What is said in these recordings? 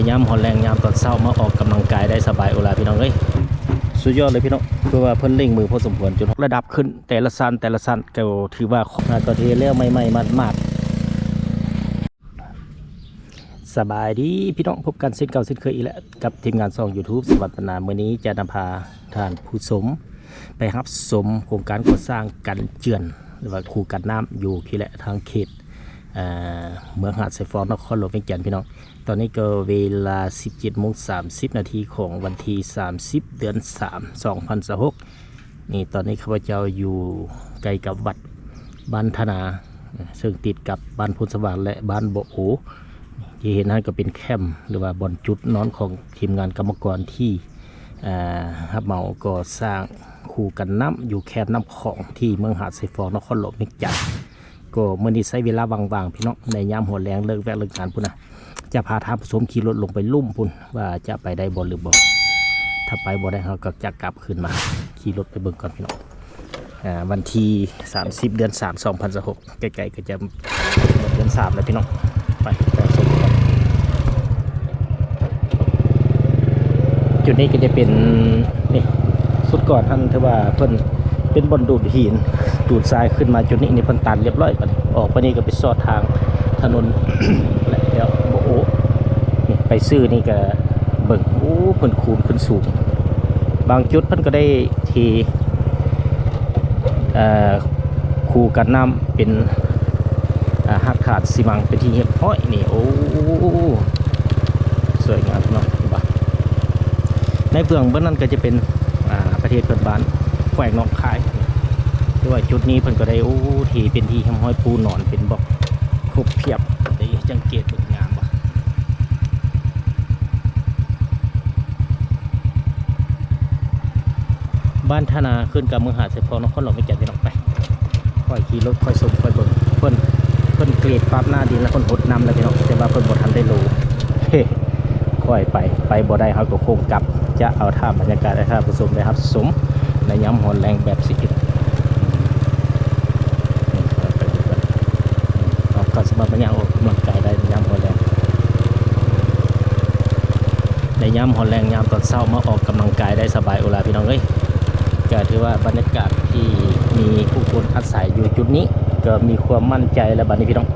ຍາມຮອນແລງ ຍາມຕອນເຊົ້າ ມາອອກກຳລັງກາຍໄດ້ສະບາຍໂອລາ ພີ່ນ້ອງເອີຍ. ສຸດຍອດເລີຍພີ່ນ້ອງ ຄືວ່າເພິ່ນເລັ່ງມືພໍສົມຄວນ ຈົນຮອດລະດັບຂຶ້ນແຕ່ລະຊັ້ນ ແຕ່ລະຊັ້ນ ກໍຖືວ່າ ອ່າ ກໍເທແລ້ວໃໝ່ໆ ໝາດໆ. ສະບາຍດີພີ່ນ້ອງ ພົບກັນເຊັ່ນເກົ່າເຊັ່ນເຄີຍອີກແລ້ວ ກັບທີມງານຊ່ອງ YouTube ສະຫວັດບັນນາ. ມື້ນີ້ຈະນຳພາທ່ານຜູ້ຊົມໄປຮັບຊົມໂຄງການກໍ່ສ້າງກັນເຈື່ອນ ຫຼືວ່າຄູກັນນ້ຳ ຢູ່ພີ້ແຫຼະ ທາງເຂດ ເອີ ເມືອງຫາດຊາຍຟອງ ນະຄອນຫຼວງວຽງຈັນ ພີ່ນ້ອງ. ຕອນນີ້ກໍເວລາສິບເຈັດໂມງສາມສິບນາທີ ຂອງວັນທີສາມສິບ ເດືອນສາມ ສອງພັນຊາວຫົກ. ນີ້ ຕອນນີ້ຂ້າພະເຈົ້າຢູ່ໃກ້ກັບວັດບ້ານທະນາ ເຊິ່ງຕິດກັບບ້ານໂພນສະຫວ່າງ ແລະ ບ້ານບໍ່ໂອ. ທີ່ເຫັນຫັ້ນກໍເປັນແຄ້ມ ຫຼືວ່າບ່ອນຈຸດນອນຂອງທີມງານກຳມະກອນທີ່ ເອີ ຮັບເໝົາກໍ່ສ້າງຄູກັນນ້ຳ ຢູ່ແຄມນ້ຳຂອງ ທີ່ເມືອງຫາດຊາຍຟອງ ນະຄອນຫຼວງວຽງຈັນ. ກໍມື້ນີ້ໃຊ້ເວລາວ່າງໆ ພີ່ນ້ອງ ໃນຍາມຫົວແລງເລີກວຽກເລີກງານພຸ້ນນະ ຈະພາທ່ານຜູ້ຊົມຂີ່ລົດລົງໄປລຸ່ມພຸ້ນ ວ່າຈະໄປໄດ້ບໍ່ຫຼືບໍ່. ຖ້າໄປບໍ່ໄດ້ ເຮົາກໍຈະກັບຄືນມາ ຂີ່ລົດໄປເບິ່ງກ່ອນພີ່ນ້ອງ. ອ່າ ວັນທີສາມສິບ ເດືອນສາມ ສອງພັນຊາວຫົກ ໃກ້ໆ ກໍຈະໝົດເດືອນສາມແລ້ວພີ່ນ້ອງ. ໄປ ໄປຊົມກັນ. ຈຸດນີ້ກໍຈະເປັນ ນີ້ ສຸດກ່ອນຫັ້ນ ຖືວ່າເພິ່ນເປັນບ່ອນດູດຫີນ ດູດຊາຍຂຶ້ນມາຈຸດນີ້ ນີ້ເພິ່ນຕັນລຽບຮ້ອຍ. ບັດນີ້ອອກໄປນີ້ກໍໄປຊອດທາງຖະໜົນ ແລ້ວບໍ່ໂອ ນີ້ ໄປຊື່ນີ້ກໍເບິ່ງ ໂອ້ ເພິ່ນຄູນຂຶ້ນສູງ. ບາງຈຸດເພິ່ນກໍໄດ້ເທ ເອີ ຄູກັນນ້ຳເປັນ ອ່າ ຮາກຖານຊີມັງເປັນທີ່ຮຽບຮ້ອຍນີ້. ໂອ້ ສວຍງາມເນາະ ເຫັນບໍ່? ໃນເບື້ອງເບິ່ງນັ້ນກໍຈະເປັນ ອ່າ ປະເທດເພື່ອນບ້ານ ແຂວງໜອງຄາຍ. ແຕ່ວ່າຈຸດນີ້ເພິ່ນກໍໄດ້ ໂອ້ ທີ່ເປັນທີ່ຮຽບຮ້ອຍ ປູນອນເປັນບລັອກຄົບພຽບ. ໄດ້ສັງເກດເບິ່ງ ງາມບໍ່? ບ້ານທ່ານາ ຂຶ້ນກັບເມືອງຫາດຊາຍຟອງ ນະຄອນຫຼວງວຽງຈັນ ພີ່ນ້ອງ. ໄປ ຂ້ອຍຂີ່ລົດ ຂ້ອຍຊົມ ຂ້ອຍເບິ່ງ ເພິ່ນ ເພິ່ນເກຣດປັບໜ້າດິນ ແລ້ວເພິ່ນຫົດນ້ຳແລ້ວ ພີ່ນ້ອງ. ແຕ່ວ່າເພິ່ນບໍ່ທັນໄດ້ໂລ ເອີ ຂ້ອຍໄປ ໄປບໍ່ໄດ້ ເຮົາກໍຄົງກັບ. ຈະເອົາພາບບັນຍາກາດໃຫ້ທ່ານຜູ້ຊົມໄດ້ຮັບຊົມ ໃນຍາມຮ້ອນແລງແບບນີ້ ເອົາ ກໍສາມາດມາຍ່າງອອກກຳລັງກາຍໄດ້ຍາມຮ້ອນແລງ. ໃນຍາມຮ້ອນແລງ ຍາມຕອນເຊົ້າ ມາອອກກຳລັງກາຍໄດ້ສະບາຍໂອລາ ພີ່ນ້ອງເອີຍ. ກໍຖືວ່າບັນຍາກາດທີ່ມີຜູ້ຄົນອາໄສຢູ່ຈຸດນີ້ ກໍມີຄວາມໝັ້ນໃຈແລ້ວບັດນີ້ ພີ່ນ້ອງ.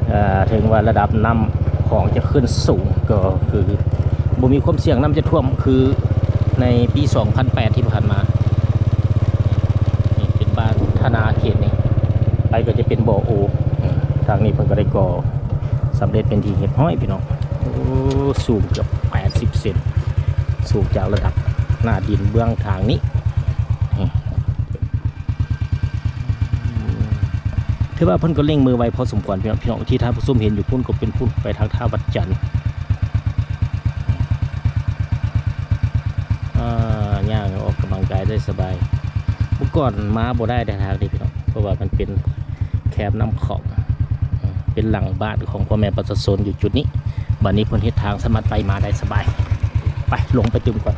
ເອີ ເຖິງວ່າລະດັບນ້ຳຂອງຈະຂຶ້ນສູງ ກໍຄືບໍ່ມີຄວາມສ່ຽງນ້ຳຈະຖ້ວມຄືໃນປີສອງພັນແປດທີ່ຜ່ານມາ. ນີ້ເປັນບ້ານທ່ານາເຂດນີ້ ໄປກໍຈະເປັນບໍ່ໂອ. ທາງນີ້ເພິ່ນກໍໄດ້ກໍ່ສຳເລັດເປັນທີ່ຮຽບຮ້ອຍ ພີ່ນ້ອງ. ໂອ້ ສູງເກືອບແປດສິບເຊັນ ສູງຈາກລະດັບໜ້າດິນເບື້ອງທາງນີ້. ຖືວ່າເພິ່ນກໍເລັ່ງມືໄວພໍສົມຄວນ ພີ່ນ້ອງ. ທີ່ທ່ານຜູ້ຊົມເຫັນຢູ່ພຸ້ນກໍເປັນພຸ້ນ ໄປທາງທ່າວັດຈັນ. ອ່າ ຍ່າງອອກກຳລັງກາຍໄດ້ສະບາຍ. ເມື່ອກ່ອນມາບໍ່ໄດ້ເດ້ທາງນີ້ ພີ່ນ້ອງ ເພາະວ່າມັນເປັນແຄມນ້ຳຂອງ ເປັນຫຼັງບ້ານຂອງພໍ່ແມ່ປະຊາຊົນຢູ່ຈຸດນີ້. ບັດນີ້ເພິ່ນເຮັດທາງສາມາດໄປມາໄດ້ສະບາຍ. ໄປ ລົງໄປຕື່ມກ່ອນ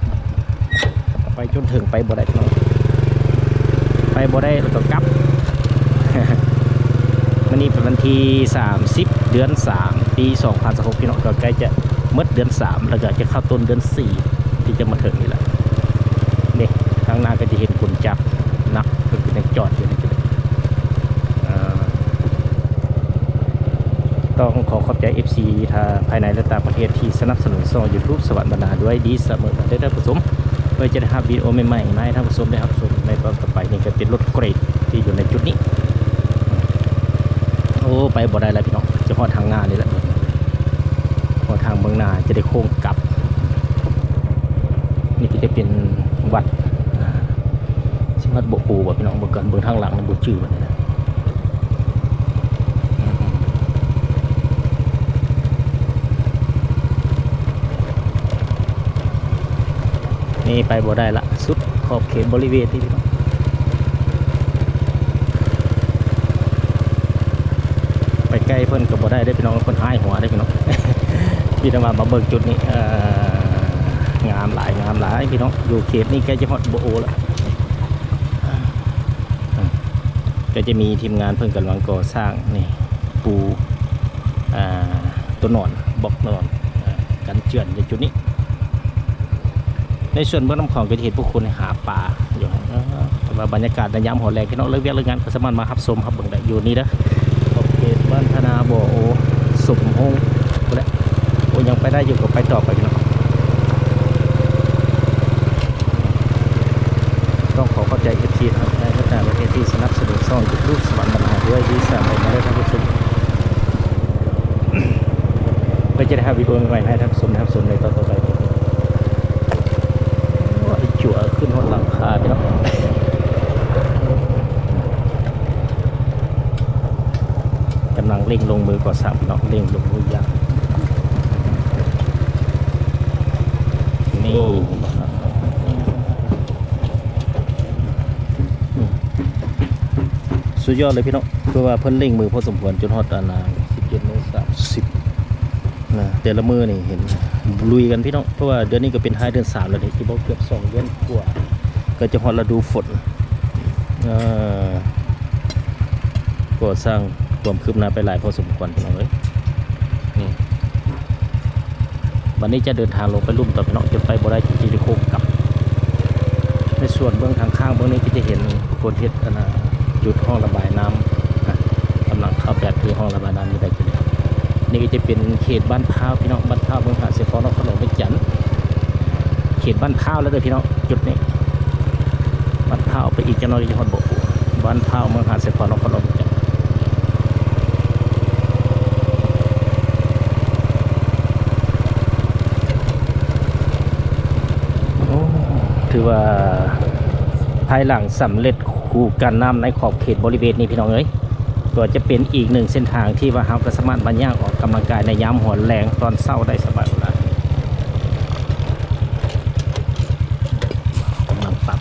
ໄປຈົນເຖິງໄປບໍ່ໄດ້ພີ່ນ້ອງ ໄປບໍ່ໄດ້ແລ້ວກໍກັບ. ມື້ນີ້ເປັນວັນທີສາມສິບ ເດືອນສາມ ປີສອງພັນຊາວຫົກ ພີ່ນ້ອງ ກໍໃກ້ຈະໝົດເດືອນສາມ ແລ້ວກໍຈະເຂົ້າຕົ້ນເດືອນສີ່ ທີ່ຈະມາເຖິງນີ້ແຫຼະ. ນີ້ ທາງໜ້າກໍຈະເຫັນຂົນຈັກໜັກ ເພິ່ນກໍຍັງຈອດຢູ່ນີ້. ເອີ ຕ້ອງຂໍຂອບໃຈ ເອັຟຊີ ທັງພາຍໃນ ແລະ ຕ່າງປະເທດ ທີ່ສະໜັບສະໜູນຊ່ອງ YouTube ສະຫວັດບັນນາດ້ວຍດີສະເໝີມາເດີທ່ານຜູ້ຊົມ ເພື່ອຈະໄດ້ຮັບວິດີໂອໃໝ່ໆ ມາໃຫ້ທ່ານຜູ້ຊົມໄດ້ຮັບຊົມໃນຕອນຕໍ່ໄປ. ນີ້ກໍເປັນລົດເກຣດທີ່ຢູ່ໃນຈຸດນີ້. ໂອ້ ໄປບໍ່ໄດ້ແລ້ວພີ່ນ້ອງ ຈະຮອດທາງໜ້ານີ້ແຫຼະ ຮອດທາງເບື້ອງໜ້າຈະໄດ້ໂຄ້ງກັບ. ນີ້ກໍຈະເປັນວັດ ອ່າ ຊິວັດບໍ່ໂອບໍ່ພີ່ນ້ອງ ເບິ່ງກ່ອນ ເບິ່ງທາງຫຼັງນີ້ບໍ່ຈື່ບັດນີ້ນະ. ນີ້ໄປບໍ່ໄດ້ລະ ສຸດຂອບເຂດບໍລິເວນນີ້ພີ່ນ້ອງ. ໄປໃກ້ເພິ່ນກໍບໍ່ໄດ້ເດ້ພີ່ນ້ອງ ເພິ່ນຮ້າຍຫົວເດ້ພີ່ນ້ອງ. ມີແຕ່ວ່າມາເບິ່ງຈຸດນີ້ ເອີ ງາມຫຼາຍ ງາມຫຼາຍພີ່ນ້ອງ. ຢູ່ເຂດນີ້ໃກ້ຈະຮອດບໍ່ໂອແລ້ວ. ກໍຈະມີທີມງານເພິ່ນກຳລັງກໍ່ສ້າງນີ້ ປູ ອ່າ ໂຕນອນ ບລັອກນອນ ອ່າ ກັນເຈື່ອນຢູ່ຈຸດນີ້. ໃນສ່ວນເບື້ອງນ້ຳຂອງກໍຈະເຫັນຜູ້ຄົນຫາປາຢູ່ ເອີ ແຕ່ວ່າບັນຍາກາດໃນຍາມຫົວແລງ ພີ່ນ້ອງເລີກວຽກເລີກງານກໍສາມາດມາຮັບຊົມຮັບເບິ່ງໄດ້ຢູ່ນີ້ເດີ ຂອບເຂດບ້ານທະນາບໍ່ໂອ ສົມໂຮງພຸ້ນແຫຼະ. ໂອ້ ຍັງໄປໄດ້ຢູ່ ກໍໄປຕໍ່ໄປພີ່ນ້ອງ. ຕ້ອງຂໍຂອບໃຈເອັຟຊີທັງໃນ ແລະ ຕ່າງປະເທດທີ່ສະໜັບສະໜູນຊ່ອງຢູທູບສະຫວັນບັນນາດ້ວຍ ທີ່ສະໜັບສະໜູນໃຫ້ທ່ານຜູ້ຊົມ ເພື່ອຈະໄດ້ຮັບວິດີໂອໃໝ່ໆໃຫ້ທ່ານຜູ້ຊົມໄດ້ຮັບຊົມໃນຕອນຕໍ່ໄປ. ໂອ້ຍ ຈົວຂຶ້ນຮອດຫຼັງຄາພີ່ນ້ອງ. ກຳລັງເລັ່ງລົງມືກໍ່ສ້າງພີ່ນ້ອງ ເລັ່ງລົງມືຢ່າງ ນີ້ ສຸດຍອດເລີຍພີ່ນ້ອງ ຄືວ່າເພິ່ນເລັ່ງມືພໍສົມຄວນ ຈົນຮອດອັນນ່າ ສິບເຈັດໂມງສາມສິບນະ. ແຕ່ລະມື້ນີ້ເຫັນລຸຍກັນພີ່ນ້ອງ ເພາະວ່າເດືອນນີ້ກໍເປັນທ້າຍເດືອນສາມແລ້ວເດ້ ຊິບໍ່ເກືອບສອງເດືອນກວ່າ ກໍຈະຮອດລະດູຝົນ. ເອີ ກໍ່ສ້າງຄວາມຄືບໜ້າໄປຫຼາຍພໍສົມຄວນພີ່ນ້ອງເອີຍ. ນີ້ ບັດນີ້ຈະເດີນທາງລົງໄປລຸ່ມຕໍ່ພີ່ນ້ອງ ຈົນໄປບໍ່ໄດ້ ຈຶ່ງຊິໄດ້ໂຄ້ງກັບ. ໃນສ່ວນເບື້ອງທາງຂ້າງເບື້ອງນີ້ກໍຈະເຫັນຄົນເຮັດອັນນ່າ ຈຸດຮ່ອງລະບາຍນ້ຳນະ ກຳລັງເຂົ້າໄປທີ່ຮ່ອງລະບາຍນ້ຳຢູ່ໃນຈຸດນີ້. ນີ້ກໍຈະເປັນເຂດບ້ານພ້າວພີ່ນ້ອງ ບ້ານພ້າວ ເມືອງຫາດຊາຍຟອງ ນະຄອນຫຼວງວຽງຈັນ. ເຂດບ້ານພ້າວແລ້ວເດີພີ່ນ້ອງ ຈຸດນີ້ ບ້ານພ້າວ ໄປອີກຈັກໜ້ອຍກໍຈະຮອດບໍ່ ບ້ານພ້າວ ເມືອງຫາດຊາຍຟອງ ນະຄອນຫຼວງວຽງຈັນ. ໂອ້ ຖືວ່າພາຍຫຼັງສຳເລັດຄູກັນນ້ຳໃນຂອບເຂດບໍລິເວນນີ້ພີ່ນ້ອງເອີຍ ກໍຈະເປັນອີກໜຶ່ງເສັ້ນທາງທີ່ວ່າເຮົາກໍສາມາດມາຍ່າງອອກກຳລັງກາຍໃນຍາມຫົວແລງຕອນເຊົ້າໄດ້ສະບາຍໆ. ກຳລັງປັບ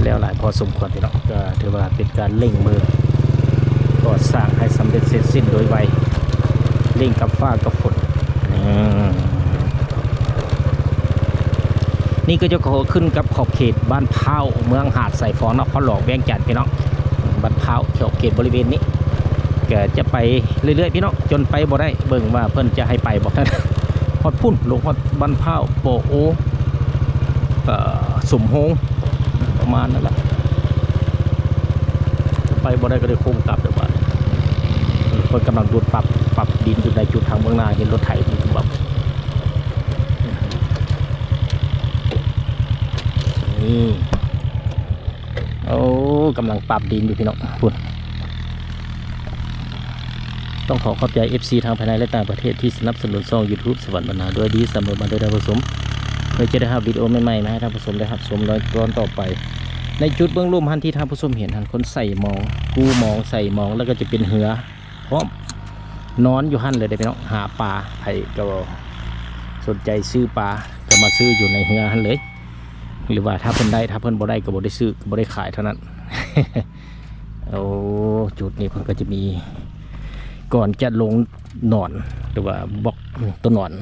ແລ້ວຫຼາຍພໍສົມຄວນພີ່ນ້ອງ ກໍຖືວ່າເປັນການເລັ່ງມືກໍ່ສ້າງໃຫ້ສຳເລັດເສັດສິ້ນໂດຍໄວ ເລັ່ງກັບຟ້າກັບຝົນ. ອືມ ນີ້ກໍຈະເຂົ້າຂຶ້ນກັບຂອບເຂດບ້ານພ້າວ ເມືອງຫາດຊາຍຟອງ ນະຄອນຫຼວງວຽງຈັນພີ່ນ້ອງ. ບ້ານພ້າວ ຂອບເຂດບໍລິເວນນີ້ ກໍຈະໄປເລື້ອຍໆພີ່ນ້ອງ ຈົນໄປບໍ່ໄດ້ ເບິ່ງວ່າເພິ່ນຈະໃຫ້ໄປບໍ່. ຮອດພຸ້ນ ລົງຮອດບ້ານພ້າວ ປໍໂອ ເອີ ສົມໂຮງ ປະມານນັ້ນລະ. ໄປບໍ່ໄດ້ກໍໄດ້ໂຄ້ງກັບແລ້ວບາດນີ້. ເພິ່ນກຳລັງດູດປັບ ປັບດິນຢູ່ໃນຈຸດທາງເບື້ອງໜ້າ ເຫັນລົດໄຖທີ່ແບບ ນີ້ ໂອ້ ກຳລັງປັບດິນຢູ່ພີ່ນ້ອງ ພຸ້ນ. ຕ້ອງຂໍຂອບໃຈເອັຟຊີທັງພາຍໃນ ແລະ ຕ່າງປະເທດທີ່ສະໜັບສະໜູນຊ່ອງຢູທູບສະຫວັນບັນນາດ້ວຍ ດີສະເໝີມາເດີທ່ານຜູ້ຊົມ ເພື່ອຈະໄດ້ຮັບວິດີໂອໃໝ່ໆມາໃຫ້ທ່ານຜູ້ຊົມໄດ້ຮັບຊົມໃນຕອນຕໍ່ໄປ. ໃນຈຸດເບື້ອງລຸ່ມຫັ້ນທີ່ທ່ານຜູ້ຊົມເຫັນຫັ້ນ ຄົນໃສ່ມອງ ກູ້ມອງ ໃສ່ມອງ ແລ້ວກໍຈະເປັນເຮືອ ພ້ອມນອນຢູ່ຫັ້ນເລີຍເດ້ພີ່ນ້ອງ ຫາປາ. ໃຜກໍສົນໃຈຊື້ປາ ກໍມາຊື້ຢູ່ໃນເຮືອຫັ້ນເລີຍ ຫຼືວ່າຖ້າເພິ່ນໄດ້ ຖ້າເພິ່ນບໍ່ໄດ້ກໍບໍ່ໄດ້ຊື້ ກໍບໍ່ໄດ້ຂາຍເທົ່ານັ້ນ. ໂອ້ ຈຸດນີ້ເພິ່ນກໍຈະມີ ກ່ອນຈະລົງນອນ ຫຼືວ່າບລັອກ ໂຕນອນ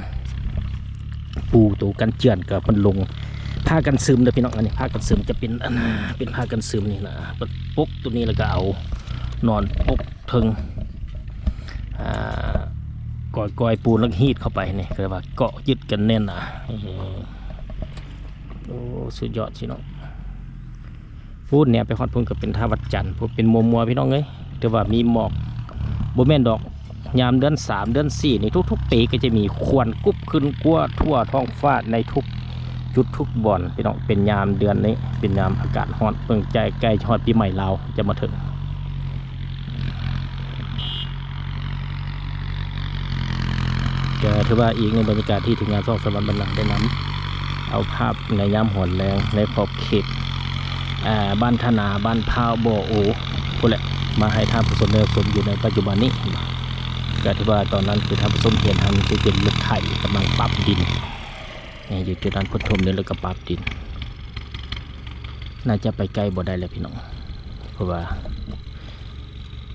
ປູໂຕກັນເຈື່ອນ ກໍເພິ່ນລົງຜ້າກັນຊຶມເດີພີ່ນ້ອງ. ອັນນີ້ຜ້າກັນຊຶມຈະເປັນ ອັນ ເປັນຜ້າກັນຊຶມນີ້ນະ ເພິ່ນປົກໂຕນີ້ ແລ້ວກໍເອົານອນປົກ ເທິງ ອ່າ ກອຍໆ ປູນແລ້ວຮີດເຂົ້າໄປນີ້ ກໍເລີຍວ່າເກາະຍຶດກັນແໜ້ນໜາ. ໂອ້ ສຸດຍອດຊິເນາະ. ພຸ້ນແນມໄປຮອດພຸ້ນກໍເປັນທ່າວັດຈັນ ພຸ້ນເປັນມົວໆ ພີ່ນ້ອງເອີຍ ແຕ່ວ່າມີໝອກ ບໍ່ແມ່ນດອກ ຍາມເດືອນສາມ ເດືອນສີ່ນີ້ ທຸກໆ ປີກໍຈະມີຄວັນກຸບຂຶ້ນກວ່າທົ່ວທ້ອງຟ້າໃນທຸກຈຸດທຸກບ່ອນ ພີ່ນ້ອງ. ເປັນຍາມເດືອນນີ້ ເປັນຍາມອາກາດຮ້ອນ ເບິ່ງໃກ້ ໃກ້ຮອດປີໃໝ່ລາວຈະມາເຖິງ. ກໍຖືວ່າອີກໜຶ່ງບັນຍາກາດທີ່ທີມງານຊ່ອງສະຫວັນບັນນາໄດ້ນຳເອົາພາບໃນຍາມຮອນແລງໃນຂອບເຂດ ເອີ ບ້ານທະນາ ບ້ານພ້າວ ບໍ່ໂອ ພຸ້ນແຫຼະ ມາໃຫ້ທ່ານຜູ້ຊົມໄດ້ຊົມຢູ່ໃນປັດຈຸບັນນີ້. ກໍຖືວ່າຕອນນັ້ນທີ່ທ່ານຜູ້ຊົມເຫັນຫັ້ນ ຄືເປັນລົດໄຖກຳລັງປັບດິນ ນີ້ ຢູ່ຈຸດນັ້ນເພິ່ນຖົມດິນແລ້ວກໍປັບດິນ ໜ້າຈະໄປໃກ້ບໍ່ໄດ້ແລ້ວພີ່ນ້ອງ ເພາະວ່າ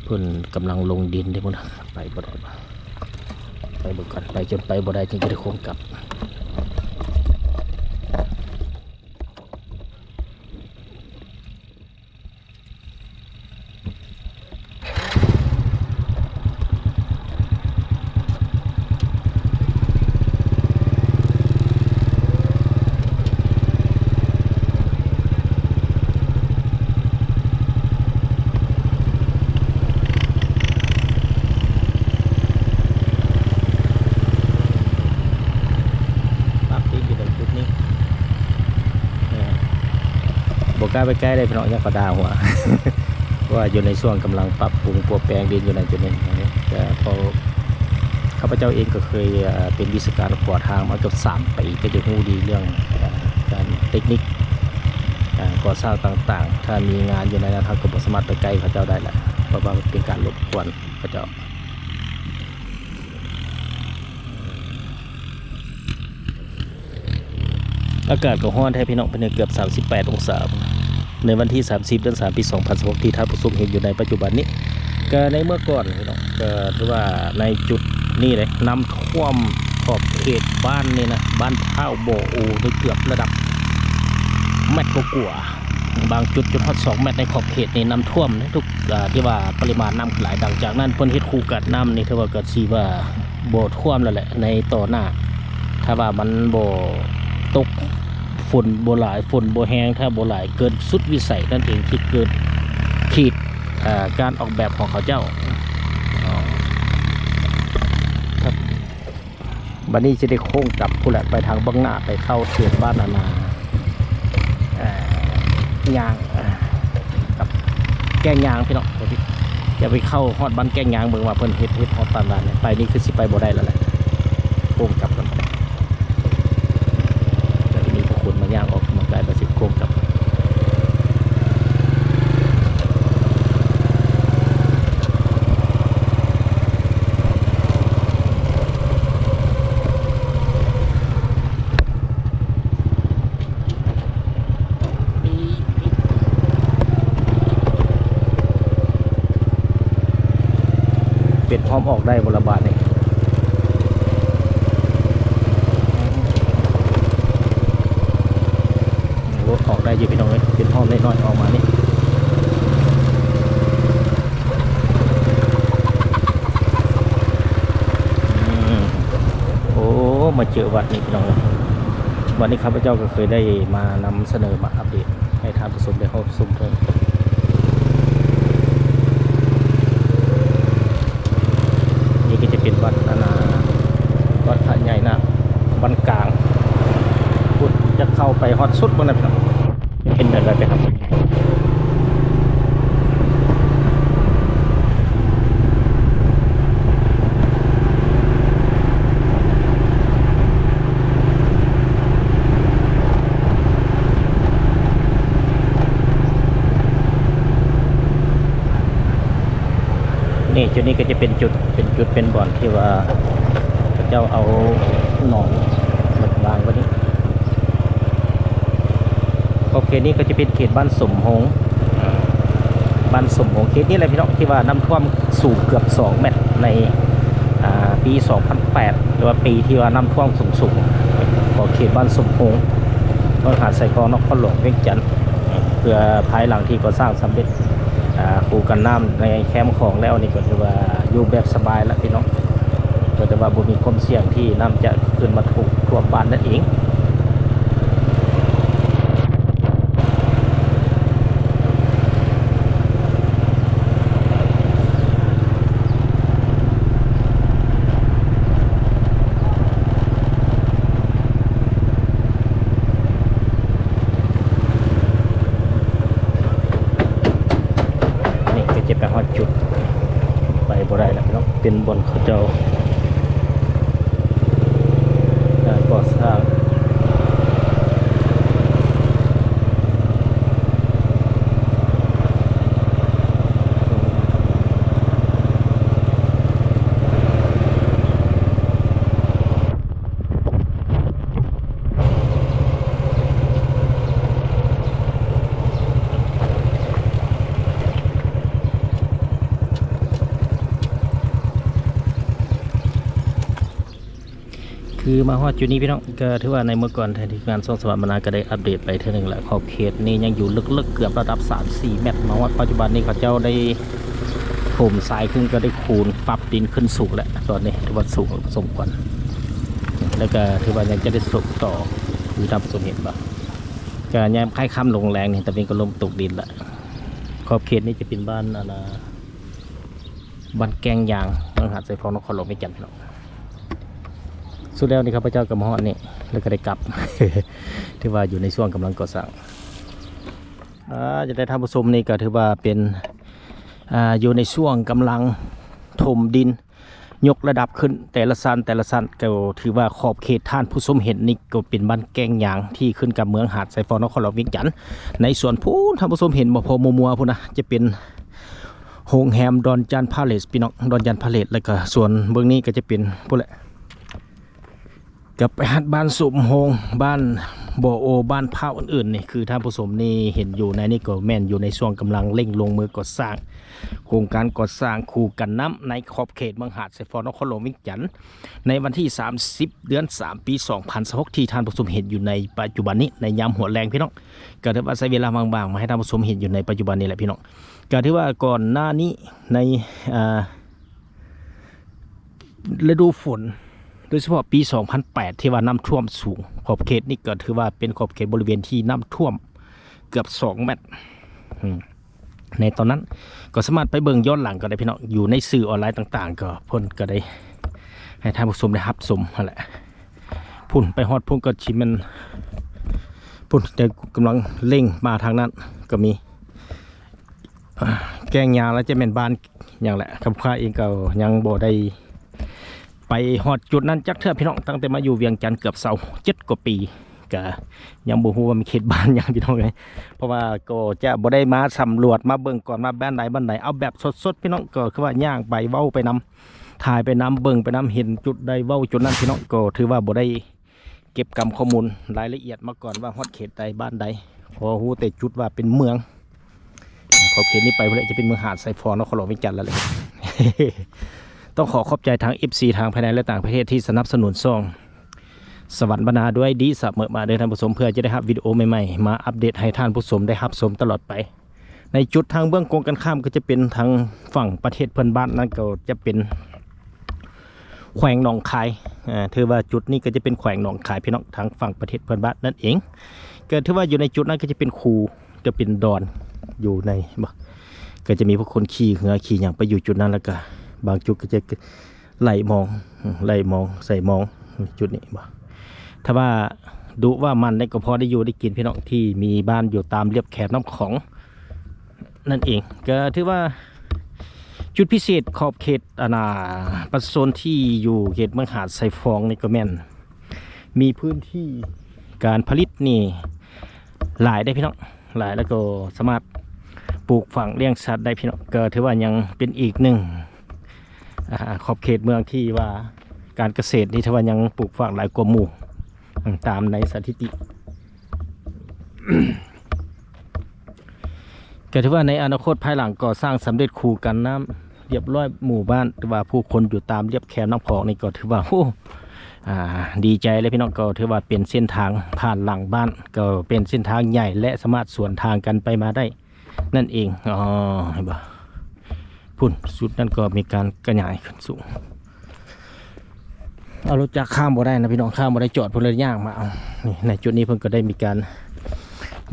ເພິ່ນກຳລັງລົງດິນເດ້ພຸ້ນນະ ໄປບໍ່ໄດ້ ໄປເບິ່ງກ່ອນ ໄປຈົນໄປບໍ່ໄດ້ຈຶ່ງຈະໄດ້ໂຄ້ງກັບ. ກ້າໄປໄກໄດ້ພີ່ນ້ອງ ຢ້ານເຂົາດ່າຫົວ ເພາະວ່າຢູ່ໃນຊ່ວງກຳລັງປັບປຸງປົວແປງດິນຢູ່ໃນຈຸດນີ້. ແຕ່ເພາະຂ້າພະເຈົ້າເອງກໍເຄີຍ ເອີ ເປັນວິຊາການກໍ່ສ້າງມາເກືອບສາມປີ ກໍຈະຮູ້ດີເລື່ອງ ເອີ ການເຕັກນິກ ເອີ ກໍ່ສ້າງຕ່າງໆ. ຖ້າມີງານຢູ່ໃນນັ້ນ ເຮົາກໍບໍ່ສາມາດໄປໃກ້ເຂົາເຈົ້າໄດ້ລະ ເພາະວ່າມັນເປັນການລົບກວນເຂົາເຈົ້າ. ອາກາດກໍຮ້ອນແທ້ພີ່ນ້ອງ ເປັນເກືອບສາມສິບແປດອົງສາ ໃນວັນທີສາມສິບ ເດືອນສາມ ປີສອງພັນຊາວຫົກ ທີ່ທ່ານຜູ້ຊົມເຫັນຢູ່ໃນປັດຈຸບັນນີ້. ກໍໃນເມື່ອກ່ອນພີ່ນ້ອງ ກໍຖືວ່າໃນຈຸດນີ້ເດ້ ນ້ຳຖ້ວມຂອບເຂດບ້ານນີ້ນະ ບ້ານທ້າວບໍ່ໂອ ນີ້ເກືອບລະດັບແມັດກວ່າໆ ບາງຈຸດຈົນຮອດສອງແມັດໃນຂອບເຂດນີ້ ນ້ຳຖ້ວມທຸກ ອາ ທີ່ວ່າປະລິມານນ້ຳຫຼາຍ. ຫຼັງຈາກນັ້ນເພິ່ນເຮັດຄູກັນນ້ຳນີ້ ຖືວ່າກໍຊິວ່າບໍ່ຖ້ວມແລ້ວແຫຼະໃນຕໍ່ໜ້າ ຖ້າວ່າມັນບໍ່ຕົກ ຝົນບໍ່ຫຼາຍ ຝົນບໍ່ແຮງ ຖ້າບໍ່ຫຼາຍເກີນສຸດວິໄສນັ້ນເອງ ທີ່ເກີນຂີດ ອາ ການອອກແບບຂອງເຂົາເຈົ້າ. ບັດນີ້ຊິໄດ້ໂຄ້ງກັບພຸ້ນແຫຼະ ໄປທາງເບື້ອງໜ້າ ໄປເຂົ້າເຂດບ້ານອານາ ເອີ ຍ່າງ ເອີ ກັບແກ້ງຍາງພີ່ນ້ອງ. ຈະໄປເຂົ້າຮອດບ້ານແກ້ງຍາງ ເບິ່ງວ່າເພິ່ນເຮັດ ເຮັດຮອດປານໃດ. ໄປນີ້ຄືຊິໄປບໍ່ໄດ້ແລ້ວແຫຼະ ໂຄ້ງກັບກັນ. ແຕ່ທີ່ນີ້ພວກຄົນມາຍ່າງອອກກຳລັງກາຍ ແຕ່ຊິໂຄ້ງກັບ. ເປັນຮ່ອມອອກໄດ້ບໍ່ລະບາດນີ້? ໂອ້ ອອກໄດ້ຢູ່ພີ່ນ້ອງເອີຍ ເປັນຮ່ອມນ້ອຍໆອອກມານີ້. ອືມ ໂອ້ ມາເຈີວັດນີ້ພີ່ນ້ອງເອີຍ. ວັດນີ້ຂ້າພະເຈົ້າກໍເຄີຍໄດ້ມານຳສະເໜີ ມາອັບເດດໃຫ້ທ່ານຜູ້ຊົມໄດ້ຮັບຊົມເຖິງ. ນີ້ກໍຈະເປັນວັດ ອັນນ່າ ວັດພະໃຫຍ່ນາກບ້ານກາງ ພຸ້ນຈະເຂົ້າໄປຮອດສຸດພຸ້ນນະພີ່ນ້ອງ. ເປັນແບບໃດໄປຮັບ? ນີ້ ຈຸດນີ້ກໍຈະເປັນຈຸດ ເປັນຈຸດເປັນບ່ອນທີ່ວ່າເຂົາເຈົ້າເອົາໜອງມາວາງໄວ້ນີ້. ຂອບເຂດນີ້ກໍຈະເປັນເຂດບ້ານສົມໂຮງ ບ້ານສົມໂຮງ ເຂດນີ້ແຫຼະພີ່ນ້ອງ ທີ່ວ່ານ້ຳຖ້ວມສູງເກືອບສອງແມັດໃນ ອາ ປີສອງພັນແປດ ຫຼືວ່າປີທີ່ວ່ານ້ຳຖ້ວມສູງໆ ຂອບເຂດບ້ານສົມໂຮງ ເມືອງຫາດຊາຍຟອງ ນະຄອນຫຼວງວຽງຈັນ ເພື່ອພາຍຫຼັງທີ່ກໍ່ສ້າງສຳເລັດ ອາ ຄູກັນນ້ຳໃນແຄມຂອງແລ້ວ ນີ້ກໍຖືວ່າຢູ່ແບບສະບາຍລະພີ່ນ້ອງ ກໍຖືວ່າບໍ່ມີຄວາມສ່ຽງທີ່ນ້ຳຈະຂຶ້ນມາຖ້ວມ ຖ້ວມບ້ານນັ້ນເອງ. ນີ້ກໍຈະໄປຮອດຈຸດ ໄປບໍ່ໄດ້ແລ້ວເນາະ ເປັນບ່ອນເຂົາເຈົ້າ ການກໍ່ສ້າງ. ຄືມາຮອດຈຸດນີ້ພີ່ນ້ອງ ກໍຖືວ່າໃນມື້ກ່ອນ ທາງທີມງານຊ່ອງສະຫວັດມານາ ກໍໄດ້ອັບເດດໄປເທື່ອໜຶ່ງລະ ຂອບເຂດນີ້ຍັງຢູ່ເລິກໆ ເກືອບລະດັບສາມສີ່ແມັດ ມາຮອດປັດຈຸບັນນີ້ ເຂົາເຈົ້າໄດ້ຖົມຊາຍຂຶ້ນ ກໍໄດ້ຄູນປັບດິນຂຶ້ນສູງແລ້ວ ຕອນນີ້ຖືວ່າສູງພໍສົມຄວນ ແລ້ວກໍຖືວ່າຍັງຈະໄດ້ສົບຕໍ່ ຄືທ່ານຜູ້ຊົມເຫັນບໍ່ ກໍຍາມຄ້າຍຄ່ຳລົງແລງນີ້ ຕາເວັນກໍລົງຕົກດິນລະ ຂອບເຂດນີ້ຈະເປັນບ້ານ ອັນນ່າ ບ້ານແກ້ງຍາງ ເມືອງຫາດຊາຍຟອງ ນະຄອນຫຼວງວຽງຈັນ ພີ່ນ້ອງ. ສຸດແລ້ວນີ້ຂ້າພະເຈົ້າກໍມາຮອດນີ້ ແລ້ວກໍໄດ້ກັບ ຖືວ່າຢູ່ໃນຊ່ວງກຳລັງກໍ່ສ້າງ. ອ່າ ຈະໄດ້ທ່ານຜູ້ຊົມ ນີ້ກໍຖືວ່າເປັນ ອ່າ ຢູ່ໃນຊ່ວງກຳລັງຖົມດິນ ຍົກລະດັບຂຶ້ນແຕ່ລະຊັ້ນແຕ່ລະຊັ້ນ ກໍຖືວ່າຂອບເຂດທ່ານຜູ້ຊົມເຫັນນີ້ກໍເປັນບ້ານແກ້ງຍາງ ທີ່ຂຶ້ນກັບເມືອງຫາດຊາຍຟອງ ນະຄອນຫຼວງວຽງຈັນ. ໃນສວນພຸ້ນ ທ່ານຜູ້ຊົມເຫັນບໍ່ ພໍມົວໆ ພຸ້ນນະ ຈະເປັນໂຮງແຮມດອນຈັນພາເລສ ພີ່ນ້ອງ ດອນຈັນພາເລສ ແລ້ວກໍສວນເບື້ອງນີ້ກໍຈະເປັນພຸ້ນແຫຼະ ກັບໄປຮອດບ້ານສົມໂຮງ ບ້ານບໍ່ໂອ ບ້ານພ້າວອື່ນໆ ນີ້ ຄືທ່ານຜູ້ຊົມນີ້ເຫັນຢູ່ໃນນີ້ ກໍແມ່ນຢູ່ໃນຊ່ວງກຳລັງເລັ່ງລົງມືກໍ່ສ້າງ ໂຄງການກໍ່ສ້າງຄູກັນນ້ຳໃນຂອບເຂດເມືອງຫາດຊາຍຟອງ ນະຄອນຫຼວງວຽງຈັນ ໃນວັນທີສາມສິບ ເດືອນສາມ ປີສອງພັນຊາວຫົກ ທີ່ທ່ານຜູ້ຊົມເຫັນຢູ່ໃນປັດຈຸບັນນີ້ ໃນຍາມຫົວແລງ ພີ່ນ້ອງ. ກໍຖືວ່າໃຊ້ເວລາວ່າງໆ ມາໃຫ້ທ່ານຜູ້ຊົມເຫັນຢູ່ໃນປັດຈຸບັນນີ້ແຫຼະ ພີ່ນ້ອງ. ກໍຖືວ່າກ່ອນໜ້ານີ້ໃນ ອ່າ ລະດູຝົນ ໂດຍສະເພາະປີສອງພັນແປດ ທີ່ວ່ານ້ຳຖ້ວມສູງ ຂອບເຂດນີ້ກໍຖືວ່າເປັນຂອບເຂດບໍລິເວນທີ່ນ້ຳຖ້ວມເກືອບສອງແມັດ ອືມ ໃນຕອນນັ້ນ ກໍສາມາດໄປເບິ່ງຍ້ອນຫຼັງກໍໄດ້ ພີ່ນ້ອງ. ຢູ່ໃນສື່ອອນລາຍຕ່າງໆ ກໍເພິ່ນກໍໄດ້ໃຫ້ທ່ານຜູ້ຊົມໄດ້ຮັບຊົມຫັ້ນແຫຼະ. ພຸ້ນ ໄປຮອດພຸ້ນກໍຊິແມ່ນ ພຸ້ນ ແຕ່ກຳລັງເລັ່ງມາທາງນັ້ນກໍມີ ແກ້ງຍາງ ແລ້ວຈະແມ່ນບ້ານຫຍັງແຫຼະ. ຂ້າພະເຈົ້າເອງກໍຍັງບໍ່ໄດ້ໄປຮອດຈຸດນັ້ນຈັກເທື່ອ ພີ່ນ້ອງ ຕັ້ງແຕ່ມາຢູ່ວຽງຈັນເກືອບຊາວເຈັດກວ່າປີ ກະຍັງບໍ່ຮູ້ວ່າມັນເຂດບ້ານຫຍັງ ພີ່ນ້ອງເອີຍ. ເພາະວ່າກໍຈະບໍ່ໄດ້ມາສຳຫຼວດ ມາເບິ່ງກ່ອນວ່າບ້ານໃດບ້ານໃດ ເອົາແບບສົດໆ ພີ່ນ້ອງ ກໍຄືວ່າຍ່າງໄປ ເວົ້າໄປນຳ ຖ່າຍໄປນຳ ເບິ່ງໄປນຳ ເຫັນຈຸດໃດເວົ້າຈຸດນັ້ນ ພີ່ນ້ອງ ກໍຖືວ່າບໍ່ໄດ້ ເກັບກຳຂໍ້ມູນລາຍລະອຽດມາກ່ອນວ່າຮອດເຂດໃດບ້ານໃດ ພໍຮູ້ແຕ່ຈຸດວ່າເປັນເມືອງ. ຂອບເຂດນີ້ໄປພຸ້ນແຫຼະ ຈະເປັນເມືອງຫາດຊາຍຟອງ ນະຄອນຫຼວງວຽງຈັນແລ້ວແຫຼະ. ຕ້ອງຂໍຂອບໃຈທາງເອັຟຊີ ທັງພາຍໃນ ແລະ ຕ່າງປະເທດ ທີ່ສະໜັບສະໜູນຊ່ອງສະຫວັນບັນນາດ້ວຍດີສະເໝີມາເດີທ່ານຜູ້ຊົມ ເພື່ອຈະໄດ້ຮັບວິດີໂອໃໝ່ໆ ມາອັບເດດໃຫ້ທ່ານຜູ້ຊົມໄດ້ຮັບຊົມຕະຫຼອດໄປ. ໃນຈຸດທາງເບື້ອງກົງກັນຂ້າມກໍຈະເປັນທາງຝັ່ງປະເທດເພື່ອນບ້ານ ນັ້ນກໍຈະເປັນແຂວງໜອງຄາຍ. ເອີ ຖືວ່າຈຸດນີ້ກໍຈະເປັນແຂວງໜອງຄາຍ ພີ່ນ້ອງ ທາງຝັ່ງປະເທດເພື່ອນບ້ານນັ້ນເອງ. ກໍຖືວ່າຢູ່ໃນຈຸດນັ້ນກໍຈະເປັນພູ ຈະເປັນດອນຢູ່ໃນ ບໍ່ ກໍຈະມີພວກຄົນຂີ່ເຮືອຂີ່ຫຍັງໄປຢູ່ຈຸດນັ້ນ ແລ້ວກໍບາງຈຸດກໍຈະ ໄຫຼມອງ ໄຫຼມອງ ໃສ່ມອງ ຈຸດນີ້ບໍ່ ຖ້າວ່າດຸວ່າມັນໄດ້ກໍພໍໄດ້ຢູ່ໄດ້ກິນ ພີ່ນ້ອງ ທີ່ມີບ້ານຢູ່ຕາມລຽບແຄມນ້ຳຂອງນັ້ນເອງ. ກໍຖືວ່າຈຸດພິເສດຂອບເຂດ ອັນນ່າ ປະຊາຊົນທີ່ຢູ່ເຂດເມືອງຫາດຊາຍຟອງນີ້ກໍແມ່ນ ມີພື້ນທີ່ການຜະລິດນີ້ຫຼາຍເດ້ ພີ່ນ້ອງ ຫຼາຍ ແລ້ວກໍສາມາດປູກຝັງລ້ຽງສັດໄດ້ ພີ່ນ້ອງ. ກໍຖືວ່າຍັງເປັນອີກໜຶ່ງ ອ່າ ຂອບເຂດເມືອງທີ່ວ່າການກະເສດນີ້ຖືວ່າຍັງປູກຝັງຫຼາຍກວ່າໝູ່ ອືມ ຕາມໃນສະຖິຕິ. ກໍຖືວ່າໃນອະນາຄົດພາຍຫຼັງກໍ່ສ້າງສຳເລັດຄູກັນນ້ຳລຽບລ້ອຍ ໝູ່ບ້ານ ຫຼືວ່າຜູ້ຄົນຢູ່ຕາມລຽບແຄມນ້ຳຂອງນີ້ກໍຖືວ່າ ໂອ້ ອ່າ ດີໃຈເລີຍ ພີ່ນ້ອງ. ກໍຖືວ່າເປັນເສັ້ນທາງຜ່ານຫຼັງບ້ານ ກໍເປັນເສັ້ນທາງໃຫຍ່ ແລະ ສາມາດສວນທາງກັນໄປມາໄດ້ ນັ້ນເອງ. ອໍ ເຫັນບໍ່ ພຸ້ນ ຈຸດນັ້ນກໍມີການຂະຫຍາຍຂຶ້ນສູງ. ເອົາລົດຈັກຂ້າມບໍ່ໄດ້ນະພີ່ນ້ອງ ຂ້າມບໍ່ໄດ້ ຈອດເພິ່ນເລີຍຍ່າງມາເອົາ. ນີ້ ໃນຈຸດນີ້ເພິ່ນກໍໄດ້ມີການ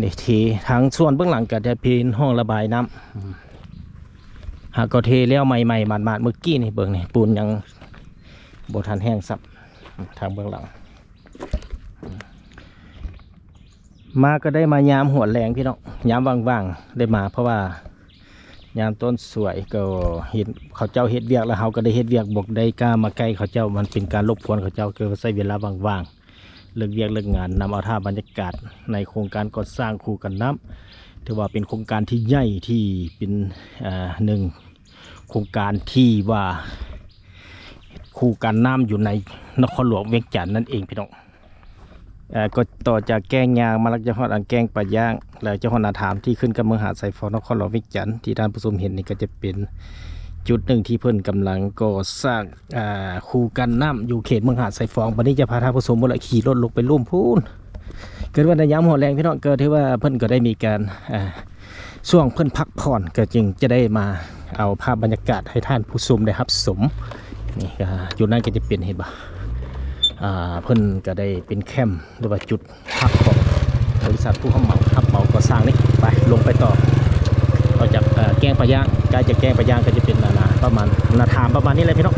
ນີ້ ເທ ທາງສ່ວນເບື້ອງຫຼັງກໍຈະເປັນຫ້ອງລະບາຍນ້ຳ ຫາກໍເທແລ້ວໃໝ່ໆ ໝາດໆ ເມື່ອກີ້ນີ້ ເບິ່ງນີ້ ປູນຍັງບໍ່ທັນແຫ້ງຊ້ຳ ທາງເບື້ອງຫຼັງ. ມາກໍໄດ້ມາຍາມຫົວແລງ ພີ່ນ້ອງ ຍາມວ່າງໆ ໄດ້ມາ ເພາະວ່າຍາມຕົ້ນສວຍກໍເຫັນເຂົາເຈົ້າເຮັດວຽກ ແລ້ວເຮົາກໍໄດ້ເຮັດວຽກ ບໍ່ໄດ້ກ້າມາໃກ້ເຂົາເຈົ້າ ມັນເປັນການລົບກວນເຂົາເລີຍ ກໍໃຊ້ເວລາວ່າງໆ ເລີກວຽກເລີກງານ ນຳເອົາພາບບັນຍາກາດໃນໂຄງການກໍ່ສ້າງຄູກັນນ້ຳ ຖືວ່າເປັນໂຄງການທີ່ໃຫຍ່ ທີ່ເປັນ ເອີ ໜຶ່ງໂຄງການທີ່ວ່າຄູກັນນ້ຳຢູ່ໃນນະຄອນຫຼວງວຽງຈັນນັ້ນເອງ ພີ່ນ້ອງ. ເອີ ກໍຕໍ່ຈາກແກ້ງຍາງມາແລ້ວ ຈະຮອດອັນແກ້ງປາຍ່າງ ແລ້ວຈະຮອດນາທາມ ທີ່ຂຶ້ນກັບເມືອງຫາດຊາຍຟອງ ນະຄອນຫຼວງວຽງຈັນ ທີ່ທ່ານຜູ້ຊົມເຫັນນີ້ ກໍຈະເປັນຈຸດໜຶ່ງທີ່ເພິ່ນກຳລັງກໍ່ສ້າງ ອ່າ ຄູກັນນ້ຳຢູ່ເຂດເມືອງຫາດຊາຍຟອງ. ບັດນີ້ຈະພາທ່ານຜູ້ຊົມ ລະຂີ່ລົດລົງໄປລຸ່ມພຸ້ນ ເກີດວ່າໃນຍາມຫົວແລງ ພີ່ນ້ອງ ກໍຖືວ່າເພິ່ນກໍໄດ້ມີການ ອ່າ ຊ່ວງເພິ່ນພັກຜ່ອນ ກໍຈຶ່ງຈະໄດ້ມາເອົາພາບບັນຍາກາດໃຫ້ທ່ານຜູ້ຊົມໄດ້ຮັບຊົມ. ນີ້ກໍ ຈຸດນັ້ນກໍຈະເປັນ ເຫັນບໍ່ ອ່າ ເພິ່ນກໍໄດ້ເປັນແຄມ ຫຼືວ່າຈຸດພັກຂອງບໍລິສັດຜູ້ຮັບເໝົາ ຮັບເໝົາກໍ່ສ້າງນີ້. ໄປ ລົງໄປຕໍ່ ອອກຈາກ ເອີ ແກ້ງປາຍ່າງ ໃກ້ຈາກແກ້ງປາຍ່າງກໍຈະເປັນ ອັນນ່າ ປະມານ ນາທາມປະມານນີ້ແຫຼະ ພີ່ນ້ອງ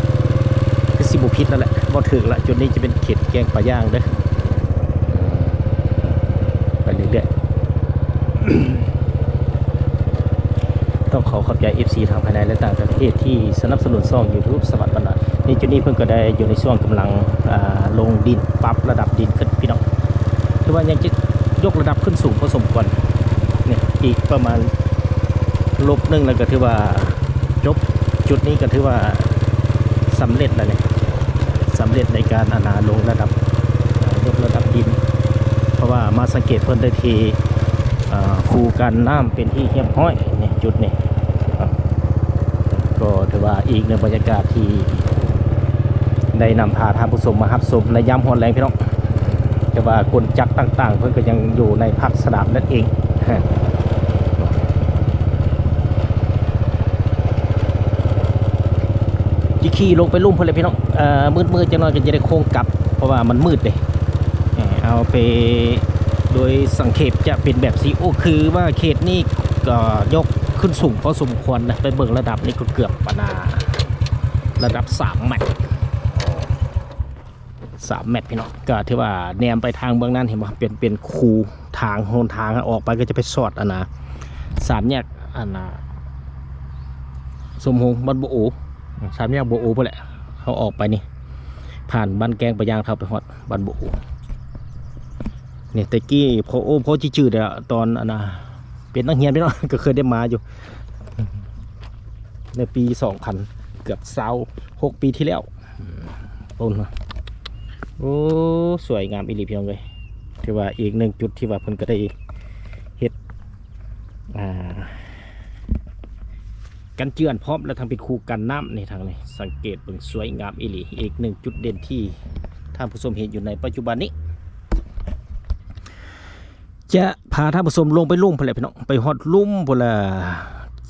ຄືຊິບໍ່ຜິດແລ້ວແຫຼະ ບໍ່ຖືກລະ. ຈຸດນີ້ຈະເປັນເຂດແກ້ງປາຍ່າງເດີ ໄປເລື້ອຍໆ. ຂໍຂອບໃຈ ເອັຟຊີ ທັງພາຍໃນ ແລະ ຕ່າງປະເທດ ທີ່ສະໜັບສະໜູນຊ່ອງ YouTube ສະຫວັດບັນດາ. ໃນຈຸດນີ້ເພິ່ນກໍໄດ້ຢູ່ໃນຊ່ວງກຳລັງ ອ່າ ລົງດິນ ປັບລະດັບດິນຂຶ້ນ ພີ່ນ້ອງ. ຖືວ່າຍັງຈະຍົກລະດັບຂຶ້ນສູງພໍສົມຄວນ. ນີ້ ອີກປະມານລົບໜຶ່ງ ແລ້ວກໍຖືວ່າຈົບ. ຈຸດນີ້ກໍຖືວ່າສຳເລັດແລ້ວນີ້ ສຳເລັດໃນການ ອັນນ່າ ລົງລະດັບ ຍົກລະດັບດິນ ເພາະວ່າມາສັງເກດເພິ່ນໄດ້ເທ ອ່າ ຄູກັນນ້ຳເປັນທີ່ຮຽບຮ້ອຍນີ້ ຈຸດນີ້ ກໍຖືວ່າອີກໜຶ່ງບັນຍາກາດທີ່ໄດ້ນຳພາທ່ານຜູ້ຊົມມາຮັບຊົມໃນຍາມຮ້ອນແລງ ພີ່ນ້ອງ. ແຕ່ວ່າກົນຈັກຕ່າງໆ ເພິ່ນກໍຍັງຢູ່ໃນພາກສະໜາມນັ້ນເອງ. ຊິຂີ່ລົງໄປລຸ່ມພຸ້ນແຫຼະ ພີ່ນ້ອງ. ເອີ ມືດໆ ຈັກໜ້ອຍກໍຈະໄດ້ໂຄ້ງກັບ ເພາະວ່າມັນມືດເດ້. ເອີ ເອົາໄປໂດຍສັງເຂບຈະເປັນແບບນີ້. ໂອ້ ຄືວ່າເຂດນີ້ກໍຍົກຂຶ້ນສູງພໍສົມຄວນນະ. ໄປເບິ່ງລະດັບນີ້ກໍເກືອບປານາ ລະດັບສາມແມັດ ສາມແມັດ ພີ່ນ້ອງ. ກໍຖືວ່າແນມໄປທາງເບື້ອງນັ້ນ ເຫັນບໍ່ ເປັນ ເປັນຄູທາງ ຫົນທາງອອກໄປ ກໍຈະໄປສອດ ອັນນ່າ ສາມແຍກ ອັນນ່າ ສົມຫົງ ບ້ານບົວໂອ ສາມແຍກບົວໂອພຸ້ນແຫຼະ. ເຮົາອອກໄປນີ້ ຜ່ານບ້ານແກ້ງປາຍ່າງ ເຂົ້າໄປຮອດບ້ານບົວໂອ. ນີ້ແຕ່ກີ້ພໍ ໂອ້ ພໍຊິຈື່ໄດ້ລະ ຕອນ ອັນນ່າ ເປັນນັກຮຽນ ພີ່ນ້ອງ ກໍເຄີຍໄດ້ມາຢູ່ ໃນປີສອງພັນ ເກືອບຊາວຫົກປີທີ່ແລ້ວ. ອືມ ໂອ້ ໂອ້ ສວຍງາມອີ່ຫຼີ ພີ່ນ້ອງເອີຍ. ຖືວ່າອີກໜຶ່ງຈຸດທີ່ວ່າເພິ່ນກໍໄດ້ເຮັດ ອ່າ ກັນເຈື່ອນພ້ອມ ແລະ ທັງເປັນຄູກັນນ້ຳນີ້ ທາງນີ້ສັງເກດເບິ່ງ ສວຍງາມອີ່ຫຼີ. ອີກໜຶ່ງຈຸດເດັ່ນທີ່ທ່ານຜູ້ຊົມເຫັນຢູ່ໃນປັດຈຸບັນນີ້ ຈະພາທ່ານຜູ້ຊົມລົງໄປລຸ່ມພຸ້ນແຫຼະ ພີ່ນ້ອງ ໄປຮອດລຸ່ມພຸ້ນລະ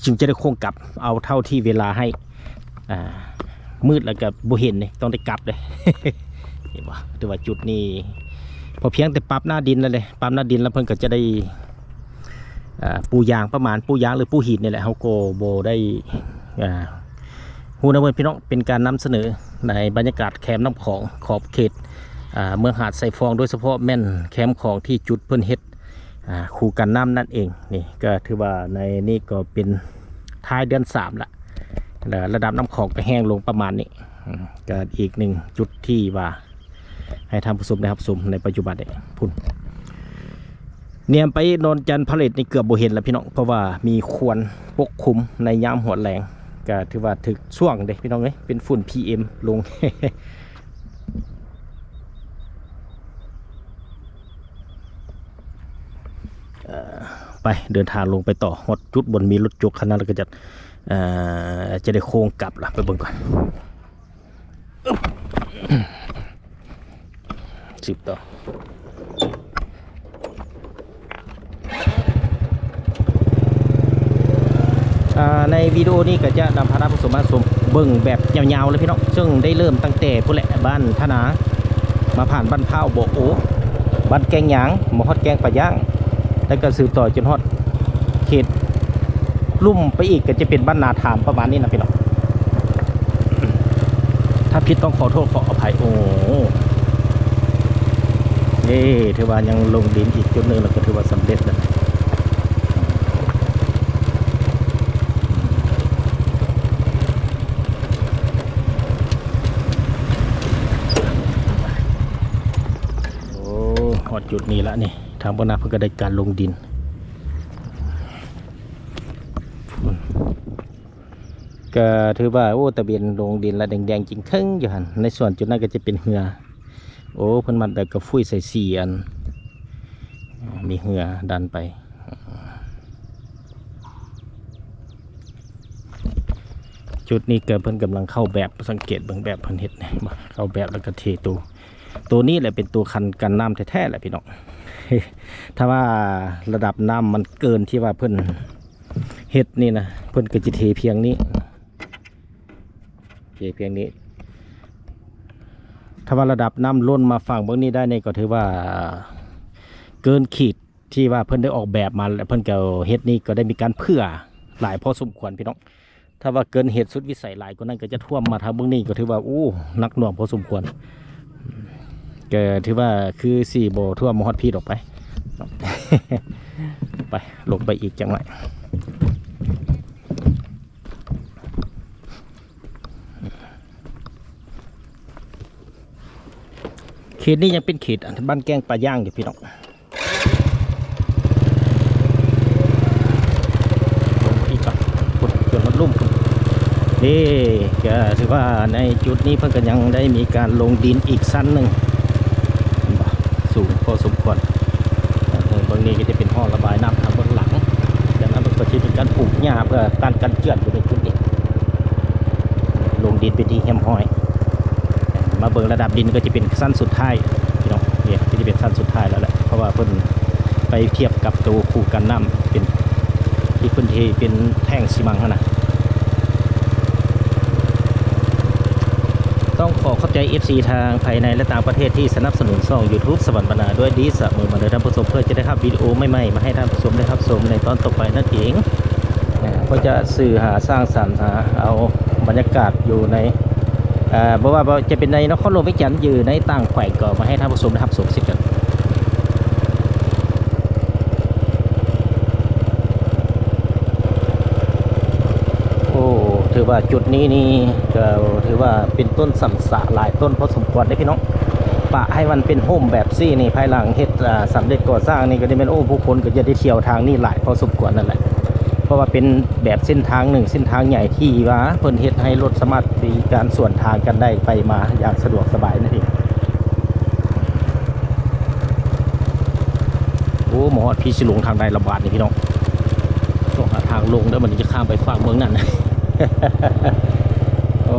ຈຶ່ງຈະໄດ້ໂຄ້ງກັບ ເອົາເທົ່າທີ່ເວລາໃຫ້. ອ່າ ມືດແລ້ວກໍບໍ່ເຫັນເດ້ ຕ້ອງໄດ້ກັບເດ້ ເຫັນບໍ່? ແຕ່ວ່າຈຸດນີ້ ພໍພຽງແຕ່ປັບໜ້າດິນແລ້ວເດ້ ປັບໜ້າດິນແລ້ວເພິ່ນກໍຈະໄດ້ ອ່າ ປູຢາງ ປະມານປູຢາງ ຫຼື ປູຫີນນີ້ແຫຼະ. ເຮົາກໍບໍ່ໄດ້ ອ່າ ຮູ້ນຳເພິ່ນ ພີ່ນ້ອງ ເປັນການນຳສະເໜີໃນບັນຍາກາດແຄມນ້ຳຂອງ ຂອບເຂດ ອ່າ ເມືອງຫາດຊາຍຟອງ ໂດຍສະເພາະແມ່ນແຄມຂອງທີ່ຈຸດເພິ່ນເຮັດ ອ່າ ຄູກັນນ້ຳນັ້ນເອງ. ນີ້ກໍຖືວ່າໃນນີ້ກໍເປັນທ້າຍເດືອນສາມລະ ລະດັບນ້ຳຂອງກໍແຫ້ງລົງປະມານນີ້. ອືມ ກໍອີກໜຶ່ງຈຸດທີ່ວ່າໃຫ້ທ່ານຜູ້ຊົມໄດ້ຮັບຊົມໃນປັດຈຸບັນນີ້ພຸ້ນ. ແນມໄປນອນຈັນພະເລດນີ້ເກືອບບໍ່ເຫັນລະ ພີ່ນ້ອງ ເພາະວ່າມີຄວັນປົກຄຸມໃນຍາມຮ້ອນແລງ. ກໍຖືວ່າຖືກຊ່ວງເດ້ ພີ່ນ້ອງເອີຍ ເປັນຝຸ່ນ ພີເອັມ ລົງ. ເອີ ໄປ ເດີນທາງລົງໄປຕໍ່ ຮອດຈຸດບ່ອນມີລົດຈົກຄັນນັ້ນ ແລ້ວກໍຈະ ເອີ ຈະໄດ້ໂຄ້ງກັບລະ ໄປເບິ່ງກ່ອນ. ສືບຕໍ່ ອ່າ ໃນວິດີໂອນີ້ກໍຈະນຳພາທ່ານຜູ້ຊົມມາຊົມເບິ່ງແບບຍາວໆເລີຍ ພີ່ນ້ອງ ເຊິ່ງໄດ້ເລີ່ມຕັ້ງແຕ່ພຸ້ນແຫຼະ ບ້ານທ່ານາ ມາຜ່ານບ້ານພ້າວ ບໍ່ໂອ ບ້ານແກ້ງຍາງ ມາຮອດແກ້ງປາຍ່າງ ແລ້ວກໍສືບຕໍ່ຈົນຮອດເຂດລຸ່ມໄປອີກ ກໍຈະເປັນບ້ານນາທາມ ປະມານນີ້ນະ ພີ່ນ້ອງ. ຖ້າຜິດຕ້ອງຂໍໂທດຂໍອະໄພ. ໂອ້ ເອີ ຖືວ່າຍັງລົງດິນອີກຈຸດໜຶ່ງ ແລ້ວກໍຖືວ່າສຳເລັດແລ້ວ. ໂອ້ ຮອດຈຸດນີ້ລະນີ້ ທາງເບື້ອງໜ້າເພິ່ນກໍໄດ້ການລົງດິນ ກໍຖືວ່າ ໂອ້ ຕາເວັນລົງດິນລະ ແດງໆຈິງເຄິ່ງຢູ່ຫັ້ນ. ໃນສ່ວນຈຸດນັ້ນກໍຈະເປັນເຮືອ ໂອ້ ເພິ່ນມັດແລ້ວກໍຟຸ້ຍໃສ່ສີ່ອັນ ມີເຮືອດັນໄປ. ຈຸດນີ້ກໍເພິ່ນກຳລັງເຂົ້າແບບ ສັງເກດເບິ່ງແບບເພິ່ນເຮັດນີ້ ເຂົ້າແບບແລ້ວກໍເທໂຕ ໂຕນີ້ແຫຼະເປັນໂຕຄັນກັນນ້ຳແທ້ໆແຫຼະ ພີ່ນ້ອງ. ຖ້າວ່າລະດັບນ້ຳມັນເກີນທີ່ວ່າເພິ່ນເຮັດນີ້ນະ ເພິ່ນກໍຈະເທພຽງນີ້ ເທພຽງນີ້. ຖ້າວ່າລະດັບນ້ຳລົ້ນມາຝັ່ງເບື້ອງນີ້ໄດ້ນີ້ ກໍຖືວ່າເກີນຂີດ ທີ່ວ່າເພິ່ນໄດ້ອອກແບບມາ ແລະ ເພິ່ນກໍເຮັດນີ້ກໍໄດ້ມີການເຜື່ອຫຼາຍພໍສົມຄວນ ພີ່ນ້ອງ. ຖ້າວ່າເກີນເຫດສຸດວິໄສຫຼາຍກວ່ານັ້ນ ກໍຈະຖ້ວມມາທາງເບື້ອງນີ້ ກໍຖືວ່າ ໂອ້ ໜັກໜ່ວງພໍສົມຄວນ. ກໍຖືວ່າຄືຊິບໍ່ຖ້ວມມາຮອດພີ້ດອກໄປ ໄປ ລົງໄປອີກຈັກໜ້ອຍ. ດນີ້ຍັງເປັນເຂດ ອັນ ບ້ານແກ້ງປາຍ່າງຢູ່ພີ່ນ້ອງ. ອີກກໍພຸ້ນ ຈົນຮອດລຸ່ມພຸ້ນເດ້. ກໍຖືວ່າໃນຈຸດນີ້ເພິ່ນກໍຍັງໄດ້ມີການລົງດິນອີກຊັ້ນໜຶ່ງ ເຫັນບໍ່ ສູງພໍສົມຄວນ. ເອີ ເບິ່ງນີ້ກໍຈະເປັນທໍ່ລະບາຍນ້ຳທາງເບື້ອງຫຼັງ, ຈາກນັ້ນເພິ່ນກໍຊິເປັນການປູກຫຍ້າເພື່ອຕ້ານການເຈື່ອນຢູ່ໃນຈຸດນີ້. ລົງດິນເປັນທີ່ຮຽບຮ້ອຍ. ມາເບິ່ງລະດັບດິນກໍຈະເປັນຊັ້ນສຸດທ້າຍພີ່ນ້ອງ, ນີ້ກໍຈະເປັນຊັ້ນສຸດທ້າຍແລ້ວແຫຼະ ເພາະວ່າເພິ່ນໄປທຽບກັບໂຕຄູກັນນ້ຳ ເປັນທີ່ເພິ່ນເທເປັນແທ່ງຊີມັງຫັ້ນນະ. ຕ້ອງຂໍຂອບໃຈເອັຟຊີທາງພາຍໃນ ແລະ ຕ່າງປະເທດທີ່ສະໜັບສະໜູນຊ່ອງຢູທູບສະຫວັນບັນນາດ້ວຍດີສະເໝີມາເດີທ່ານຜູ້ຊົມ, ເພື່ອຈະໄດ້ຮັບວິດີໂອໃໝ່ໆມາໃຫ້ທ່ານຜູ້ຊົມໄດ້ຮັບຊົມໃນຕອນຕໍ່ໄປນັ້ນເອງ. ເອີ ເພື່ອຈະສື່ຫາສ້າງສັນຫາເອົາບັນຍາກາດຢູ່ໃນ ເອີ ບໍ່ວ່າຈະເປັນໃນນະຄອນຫຼວງວຽງຈັນ ຢູ່ໃນຕ່າງແຂວງ ກໍມາໃຫ້ທ່ານຜູ້ຊົມໄດ້ຮັບຊົມເຊັ່ນກັນ. ໂອ້ ຖືວ່າຈຸດນີ້ນີ້ ກໍຖືວ່າເປັນຕົ້ນສຳສະຫຼາຍຕົ້ນພໍສົມຄວນເດ້ພີ່ນ້ອງ. ປະໃຫ້ມັນເປັນຮົ່ມແບບຊີ້ນີ້ ພາຍຫຼັງເຮັດ ອາ ສຳເລັດກໍ່ສ້າງນີ້ ກໍໄດ້ແມ່ນ ໂອ້ ຜູ້ຄົນກໍຈະໄດ້ທ່ຽວທາງນີ້ຫຼາຍພໍສົມຄວນນັ້ນແຫຼະ ເພາະວ່າເປັນແບບເສັ້ນທາງໜຶ່ງ ເສັ້ນທາງໃຫຍ່ທີ່ວ່າເພິ່ນເຮັດໃຫ້ລົດສາມາດມີການສວນທາງກັນໄດ້ ໄປມາຢ່າງສະດວກສະບາຍນັ້ນເອງ. ໂອ້ ມາຮອດພີ້ຊິລົງທາງໃດລະບາດນີ້ພີ່ນ້ອງ. ຕ້ອງຫາທາງລົງເດີ ມັນຈະຂ້າມໄປຝັ່ງເມືອງນັ້ນ. ໂອ້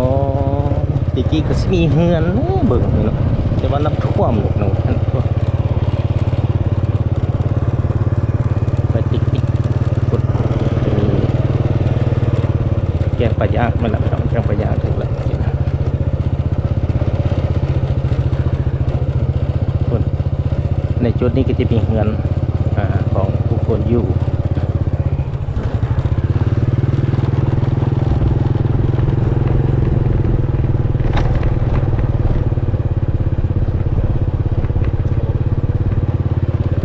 ແຕ່ກີ້ກໍຊິມີເຮືອນເບິ່ງນີ້ເນາະ ແຕ່ວ່ານ້ຳຖ້ວມເນາະ. ໄປຕິດໆ ພຸ້ນ ຈະມີແກ້ງປາຍ່າງ ແມ່ນລະພີ່ນ້ອງ ແກ້ງປາຍ່າງເຖິງລະ. ພຸ້ນ ໃນຈຸດນີ້ກໍຈະມີເຮືອນ ອາ ຂອງຜູ້ຄົນຢູ່.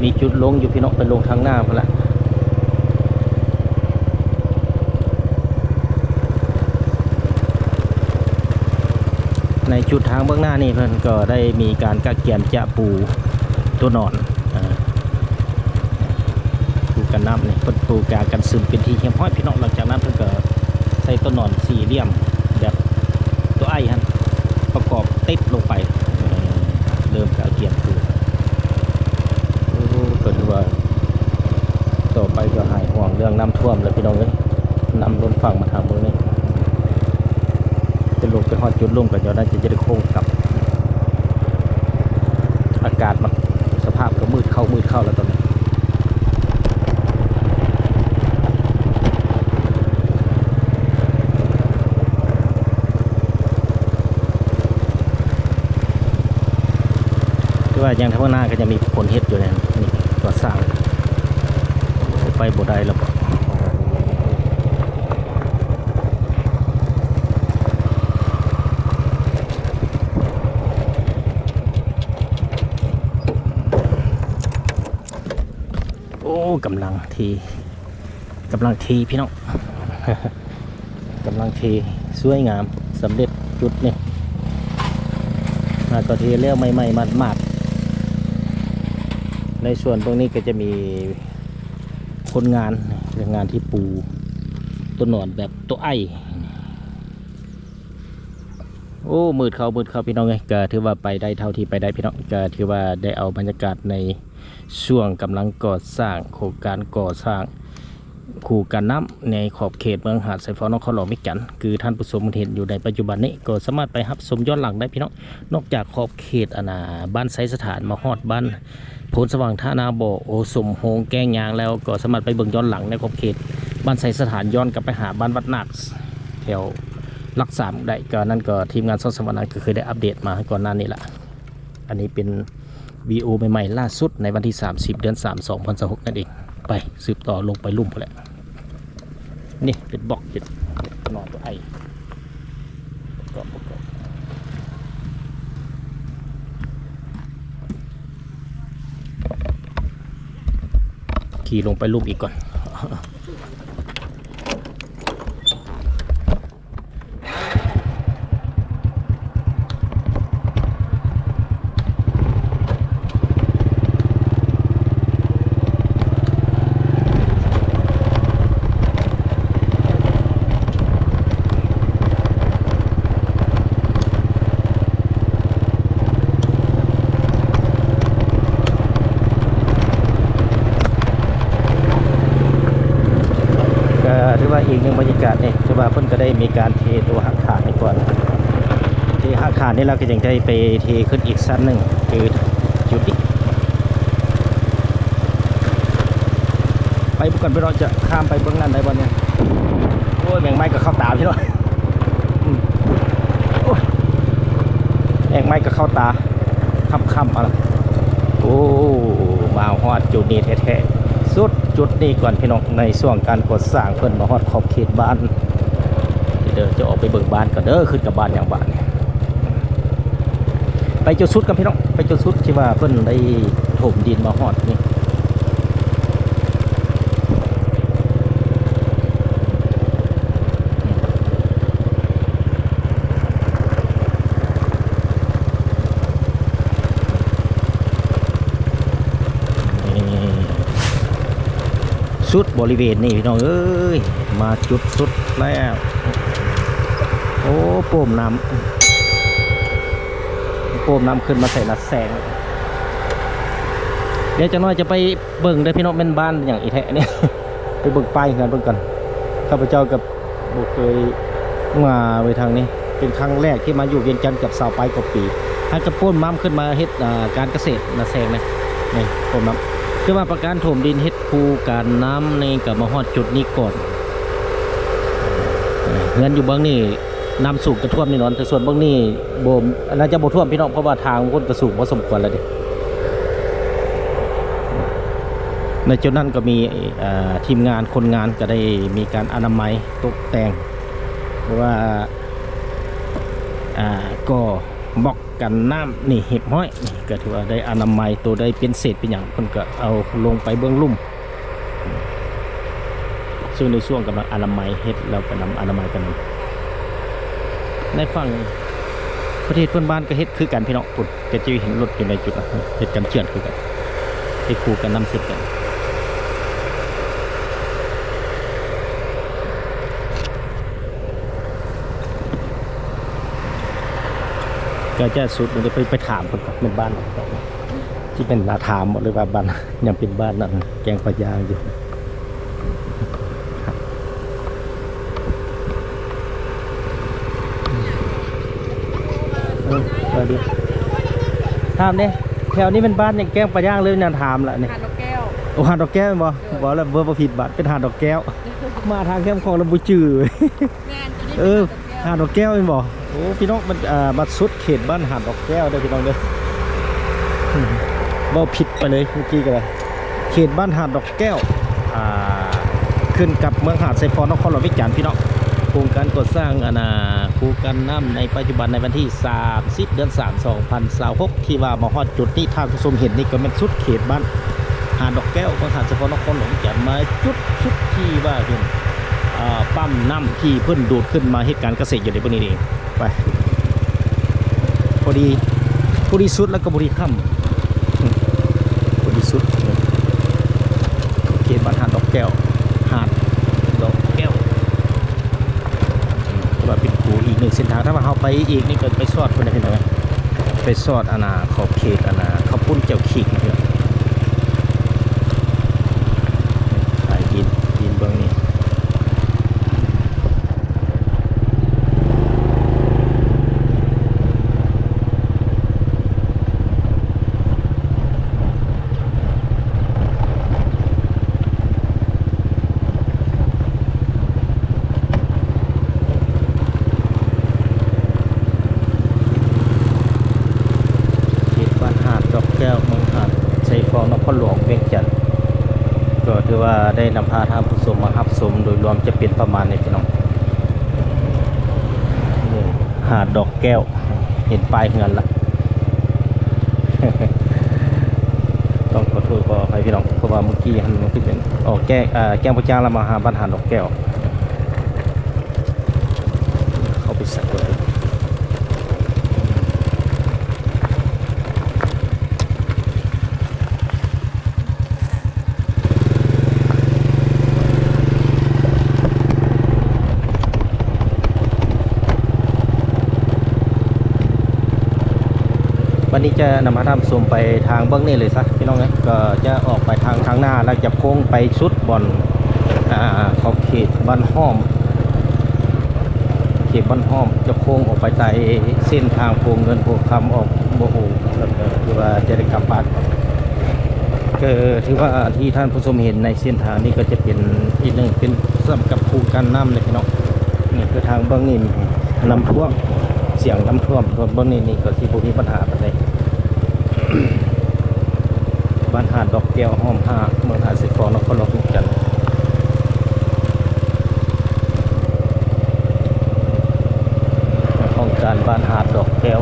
ມີຈຸດລົງຢູ່ພີ່ນ້ອງ ໄປລົງທາງໜ້າພຸ້ນລະ. ໃນຈຸດທາງເບື້ອງໜ້ານີ້ ເພິ່ນກໍໄດ້ມີການກະກຽມຈະປູຕົວໜອນ ອາ ປູກັນນ້ຳນີ້ ເພິ່ນປູກາກັນຊຶມເປັນທີ່ຮຽບຮ້ອຍພີ່ນ້ອງ. ຫຼັງຈາກນັ້ນເພິ່ນກໍໃສ່ຕົວໜອນສີ່ຫຼ່ຽມແບບຕົວໄອຫັ້ນ ປະກອບຕິດລົງໄປ. ເອີ ເລີ່ມກະກຽມປູ. ໂອ້ ກໍຖືວ່າຕໍ່ໄປກໍຫາຍຫ່ວງເລື່ອງນ້ຳຖ້ວມແລ້ວພີ່ນ້ອງເອີຍ. ນ້ຳລົ້ນຝັ່ງມາທາງເບິ່ງນີ້ ຈະລົງໄປຮອດຈຸດລຸ່ມກໍຈະໄດ້ ຈະໄດ້ໂຄ້ງກັບ. ອາກາດມັນ ສະພາບກໍມືດເຂົ້າມືດເຂົ້າແລ້ວຕອນນີ້. ຄືວ່າຍັງທາງໜ້າກໍຍັງມີຄົນເຮັດຢູ່ເດ້ ນີ້ກໍ່ສ້າງ ໄປບໍ່ໄດ້ແລ້ວບໍ. ໂອ້ ກຳລັງເທ ກຳລັງເທພີ່ນ້ອງ ກຳລັງເທ ສວຍງາມ ສຳເລັດຈຸດນີ້ ຫາກໍເທແລ້ວໃໝ່ໆ ໝາດໆ. ໃນສ່ວນເບື້ອງນີ້ກໍຈະມີຄົນງານ ແຮງງານທີ່ປູຕົວໜອນແບບຕົວໄອ. ໂອ້ ມືດເຂົ້າ ມືດເຂົ້າພີ່ນ້ອງເອີຍ. ກໍຖືວ່າໄປໄດ້ເທົ່າທີ່ໄປໄດ້ພີ່ນ້ອງ, ກໍຖືວ່າໄດ້ເອົາບັນຍາກາດໃນຊ່ວງກຳລັງກໍ່ສ້າງ ໂຄງການກໍ່ສ້າງຄູກັນນ້ຳໃນຂອບເຂດເມືອງຫາດຊາຍຟອງ ນະຄອນຫຼວງວຽງຈັນ ຄືທ່ານຜູ້ຊົມເຫັນຢູ່ໃນປັດຈຸບັນນີ້ ກໍສາມາດໄປຮັບຊົມຍ້ອນຫຼັງໄດ້ພີ່ນ້ອງ. ນອກຈາກຂອບເຂດ ອັນນ່າ ບ້ານໄຊສະຖານ ມາຮອດບ້ານ ໂພນສະຫວ່າງ ທ່ານາບໍ່ ໂອສົມໂຮງ ແກ້ງຍາງແລ້ວ ກໍສາມາດໄປເບິ່ງຍ້ອນຫຼັງໃນຂອບເຂດບ້ານໄຊສະຖານ ຍ້ອນກັບໄປຫາບ້ານວັດນາກ ແຖວຫຼັກສາມໄດ້. ກໍນັ້ນກໍທີມງານຊ່ອງສະຫວັນນະກໍເຄີຍໄດ້ອັບເດດມາໃຫ້ກ່ອນໜ້ານີ້ລະ. ອັນນີ້ເປັນວິດີໂອໃໝ່ໆລ່າສຸດໃນວັນທີສາມສິບ ເດືອນສາມ ສອງພັນຊາວຫົກນັ້ນເອງ. ໄປ ສືບຕໍ່ລົງໄປລຸ່ມພຸ້ນແຫຼະ. ນີ້ເປັນບລັອກ ເປັນໜອນຕົວໄອ ປະກອບ ປະກອບ ຂີ່ລົງໄປລຸ່ມອີກກ່ອນ. ບັນຍາກາດນີ້ ຖືວ່າເພິ່ນກໍໄດ້ມີການເທຕົວຮາກຖານນີ້ກ່ອນ ເທຮາກຖານນີ້ແລ້ວກໍຍັງໄດ້ໄປເທຂຶ້ນອີກຊັ້ນໜຶ່ງ ຄືຈຸດນີ້ ໄປເບິ່ງກ່ອນພີ່ນ້ອງ ຈະຂ້າມໄປເບິ່ງນັ້ນໄດ້ບໍ່ນີ້? ໂອ້ຍ ແມງໄມ້ກໍເຂົ້າຕາພີ່ນ້ອງ ອືມ ໂອ້ຍ ແມງໄມ້ກໍເຂົ້າຕາ ຄ່ຳໆ ເອົາລະ ໂອ້ ມາຮອດຈຸດນີ້ແທ້ໆ ສຸດຈຸດນີ້ກ່ອນພີ່ນ້ອງ ໃນຊ່ວງການກໍ່ສ້າງ ເພິ່ນມາຮອດຂອບເຂດບ້ານ ດຽວຈະອອກໄປເບິ່ງບ້ານກ່ອນເດີ ຂຶ້ນກັບບ້ານຫຍັງບາດນີ້ ໄປຈົນສຸດກ່ອນພີ່ນ້ອງ ໄປຈົນສຸດທີ່ວ່າເພິ່ນໄດ້ຖົມດິນມາຮອດນີ້. ສຸດບໍລິເວນນີ້ພີ່ນ້ອງເອີຍ ມາຈຸດສຸດແລ້ວ ໂອ້ ໂປ່ມນ້ຳ ໂປ່ມນ້ຳຂຶ້ນມາໃສ່ໜ້າແຊງ ດຽວຈັກໜ້ອຍຈະໄປເບິ່ງເດີພີ່ນ້ອງ ແມ່ນບ້ານຫຍັງອີແທ້ນີ້ ໄປເບິ່ງປ້າຍເຮືອນເພິ່ນກ່ອນ ຂ້າພະເຈົ້າກັບ ບໍ່ເຄີຍມາເວີຍທາງນີ້ ເປັນຄັ້ງແລກທີ່ມາຢູ່ວຽງຈັນເກືອບຊາວປາຍກວ່າປີ ຫາກະໂປ່ມນ້ຳຂຶ້ນມາເຮັດ ອ່າ ການກະເສດນະແຊງນະ ນີ້ໂປ່ມນ້ຳ ຄືວ່າປະການຖົມດິນເຮັດຄູກັນນ້ຳນີ້ກະມາຮອດຈຸດນີ້ກ່ອນ ເຮືອນຢູ່ເບື້ອງນີ້ນ້ຳສູງກະຖ້ວມແນ່ນອນ ແຕ່ສ່ວນເບື້ອງນີ້ບໍ່ ໜ້າຈະບໍ່ຖ້ວມພີ່ນ້ອງ ເພາະວ່າທາງພຸ້ນກະສູງພໍສົມຄວນແລ້ວເດ. ໃນຈຸດນັ້ນກໍມີ ເອີ ທີມງານຄົນງານກໍໄດ້ມີການອະນາໄມຕົກແຕ່ງ ຫຼືວ່າ ອ່າ ກໍ່ບລັອກກັນນ້ຳນີ້ຮຽບຮ້ອຍ ນີ້ກໍຖືວ່າໄດ້ອະນາໄມ ໂຕໃດເປັນເສດເປັນຫຍັງ ເພິ່ນກໍເອົາລົງໄປເບື້ອງລຸ່ມ ຊຶ່ງໃນຊ່ວງກຳລັງອະນາໄມ ເຮັດແລ້ວກໍນຳອະນາໄມກັນນຳ ໃນຝັ່ງປະເທດເພື່ອນບ້ານກໍເຮັດຄືກັນພີ່ນ້ອງ ພຸ້ນ ກໍຈະເຫັນລົດຢູ່ໃນຈຸດນັ້ນ ເຮັດກັນເຈື່ອນຄືກັນ ເຮັດຄູ່ກັນນຳເຊັ່ນກັນ ກໍຈະສຸດ ມັນຈະໄປ ໄປຖາມເພິ່ນກ່ອນ ແມ່ນບ້ານ ຊິເປັນໜ້າຖາມບໍ່ ຫຼືວ່າບ້ານ ຍັງເປັນບ້ານນັ້ນ ແກ້ງປາຍ່າງຢູ່ ເອີ ສະບາຍດີ ຖາມເດ້ ແຖວນີ້ແມ່ນບ້ານຫຍັງ ແກ້ງປາຍ່າງ ຫຼືຍັງຖາມລະນີ້? ຫາດດອກແກ້ວ ໂອ້ ຫາດດອກແກ້ວແມ່ນບໍ່? ເອີ ເວົ້າແລ້ວບໍ່ ບໍ່ຜິດບາດ ເປັນຫາດດອກແກ້ວ ມາທາງແຄມຂອງແລ້ວບໍ່ຈື່ ແມ່ນ ໂຕນີ້ເປັນ ເອີ ຫາດດອກແກ້ວ ຫາດດອກແກ້ວແມ່ນບໍ່? ໂອ້ ພີ່ນ້ອງ ມັນ ອ່າ ມາສຸດເຂດບ້ານຫາດດອກແກ້ວເດີພີ່ນ້ອງເດີ ເວົ້າຜິດໄປເລີຍເມື່ອກີ້ກໍໄດ້ ເຂດບ້ານຫາດດອກແກ້ວ ອ່າ ຂຶ້ນກັບເມືອງຫາດໄຊຟອນ ນະຄອນຫຼວງວຽງຈັນ ພີ່ນ້ອງ ໂຄງການກໍ່ສ້າງ ອັນນ່າ ຄູກັນນ້ຳໃນປັດຈຸບັນ ໃນວັນທີສາມສິບ ເດືອນສາມ ສອງພັນຊາວຫົກ ທີ່ວ່າມາຮອດຈຸດນີ້ ທ່ານຜູ້ຊົມເຫັນນີ້ກໍແມ່ນສຸດເຂດບ້ານຫາດດອກແກ້ວ ເມືອງຫາດໄຊຟອນ ນະຄອນຫຼວງວຽງຈັນ ມາຈຸດສຸດທີ່ວ່າເປັນ ອ່າ ປ້ຳນ້ຳທີ່ເພິ່ນດູດຂຶ້ນມາເຮັດການກະເສດຢູ່ໃນບລິເວນນີ້ເອງ ໄປ ພໍດີ ພໍດີສຸດແລ້ວກໍພໍດີຄ່ຳ ພໍດີສຸດ ເຂດບ້ານຫາດດອກແກ້ວ ຫາດດອກແກ້ວ ຖືວ່າເປັນຄູອີກໜຶ່ງເສັ້ນທາງ ຖ້າວ່າເຮົາໄປອີກນີ້ກໍໄປຊອດພຸ້ນນະພີ່ນ້ອງ ໄປຊອດອັນນ່າ ຂອບເຂດອັນນ່າ ເຂົ້າປຸ້ນແຈ່ວຂີງນະພີ່ນ້ອງ ໄປກິນ ກິນເບິ່ງນີ້. ເຂດບ້ານຫາດດອກແກ້ວ ເມືອງຫາດໄຊຟອນ ນະຄອນຫຼວງວຽງຈັນ ກໍຖືວ່າໄດ້ນຳພາທ່ານຜູ້ຊົມມາຮັບຊົມໂດຍລວມຈະເປັນປະມານນີ້ພີ່ນ້ອງ ນີ້ຫາດດອກແກ້ວ ເຫັນປ້າຍເຮືອນລະ ຕ້ອງຂໍໂທດຂໍອະໄພພີ່ນ້ອງ ເພາະວ່າເມື່ອກີ້ຫັ້ນມັນຄືເປັນ ອອກແກ້ງ ເອີ ແກ້ງປະຈາງລະມາຫາບ້ານຫາດດອກແກ້ວ ເຂົ້າໄປໃສ່ກ່ອນເດີ. ບັດນີ້ຈະນຳພາທ່ານຜູ້ຊົມໄປທາງເບື້ອງນີ້ເລີຍຊະ ພີ່ນ້ອງເອີຍ ກໍຈະອອກໄປທາງ ທາງໜ້າ ແລ້ວຈະໂຄ້ງໄປສຸດບ່ອນ ອ່າ ຂອບເຂດບ້ານຫ້ອມ ເຂດບ້ານຫ້ອມ ຈະໂຄ້ງອອກໄປໃຕ້ເສັ້ນທາງໂພເງິນໂພຄຳ ອອກບໍ່ໂອ ແລ້ວກໍຖືວ່າຈະໄດ້ກັບບ້ານ. ກໍຖືວ່າທີ່ທ່ານຜູ້ຊົມເຫັນໃນເສັ້ນທາງນີ້ ກໍຈະເປັນອີກໜຶ່ງ ເປັນສ່ວນກັບໂຄງການນ້ຳເລີຍເນາະ. ນີ້ຄືທາງເບື້ອງນີ້ນ້ຳຖ້ວມ ສຽງນ້ຳຖ້ວມ ເບື້ອງນີ້ນີ້ກໍຊິບໍ່ມີບັນຫາປານໃດ. ບ້ານຫາດດອກແກ້ວ ຫ້ອມຫ້າ ເມືອງຫາດຊາຍຟອງ ນະຄອນຫຼວງວຽງຈັນ. ຫ້ອງການບ້ານຫາດດອກແກ້ວ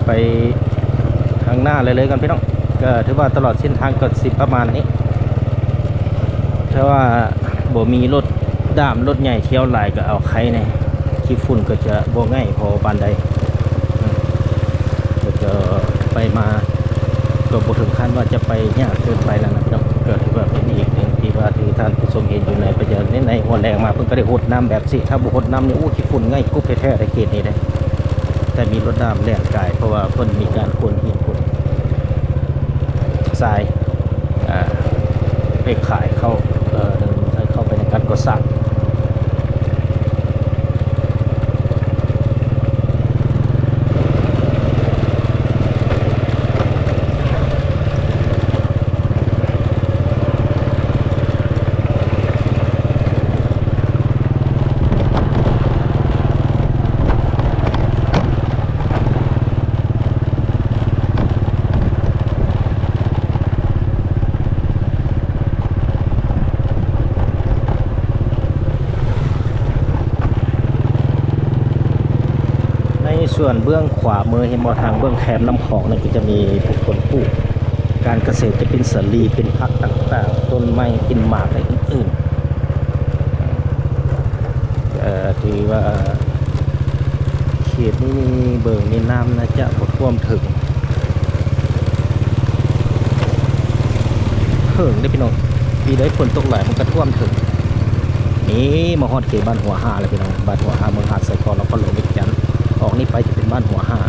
ໄປທາງໜ້າເລື້ອຍໆກ່ອນພີ່ນ້ອງ. ກໍຖືວ່າຕະຫຼອດເສັ້ນທາງກໍຊິປະມານນີ້ ຖ້າວ່າບໍ່ມີລົດດ້າມລົດໃຫຍ່ທ່ຽວຫຼາຍກໍເອົາໄຄແດ່ ຂີ້ຝຸ່ນກໍຈະບໍ່ໄຫງພໍປານໃດ. ແລ້ວກໍໄປມາກໍບໍ່ເຖິງຂັ້ນວ່າຈະໄປຍາກເກີນໄປແລ້ວນະພີ່ນ້ອງ. ກໍຖືວ່າເປັນອີກໜຶ່ງທີ່ວ່າທີ່ທ່ານຜູ້ຊົມເຫັນຢູ່ໃນປະຈຳ ໃນ ໃນຫົວແລງມາ ເພິ່ນກໍໄດ້ຫົດນ້ຳແບບຊີ້. ຖ້າບໍ່ຫົດນ້ຳນີ້ ໂອ້ ຂີ້ຝຸ່ນໄຫງກຸບແທ້ໆ ໃນເຂດນີ້ເດ້. ແຕ່ມີລົດນ້ຳແລ່ນກາຍ ເພາະວ່າເພິ່ນມີການຂົນຫີນຂົນຊາຍ ອ່າ ໄປຂາຍເຂົ້າ ເອີ ໃນ ໃນ ເຂົ້າໄປໃນການກໍ່ສ້າງ. ໃນສ່ວນເບື້ອງຂວາມື ເຫັນບໍ່ ທາງເບື້ອງແຄມນ້ຳຂອງນັ້ນ ກໍຈະມີຜູ້ຄົນປູກການກະເສດ ຈະເປັນສາລີ ເປັນຜັກຕ່າງໆ ຕົ້ນໄມ້ ເປັນໝາກ ແລະ ອື່ນໆ. ເອີ ຖືວ່າເຂດນີ້ເບິ່ງນີ້ ນ້ຳໜ້າຈະບໍ່ຖ້ວມເຖິງ ເຖິງເດ້ພີ່ນ້ອງ. ປີໃດຝົນຕົກຫຼາຍມັນກໍຖ້ວມເຖິງ. ນີ້ມາຮອດເຂດບ້ານຫົວຫ້າແລ້ວພີ່ນ້ອງ ບ້ານຫົວຫ້າ ເມືອງຫາດຊາຍຟອງ ນະຄອນຫຼວງວຽງຈັນ. ອອກນີ້ໄປຈະເປັນບ້ານຫົວຫ້າ.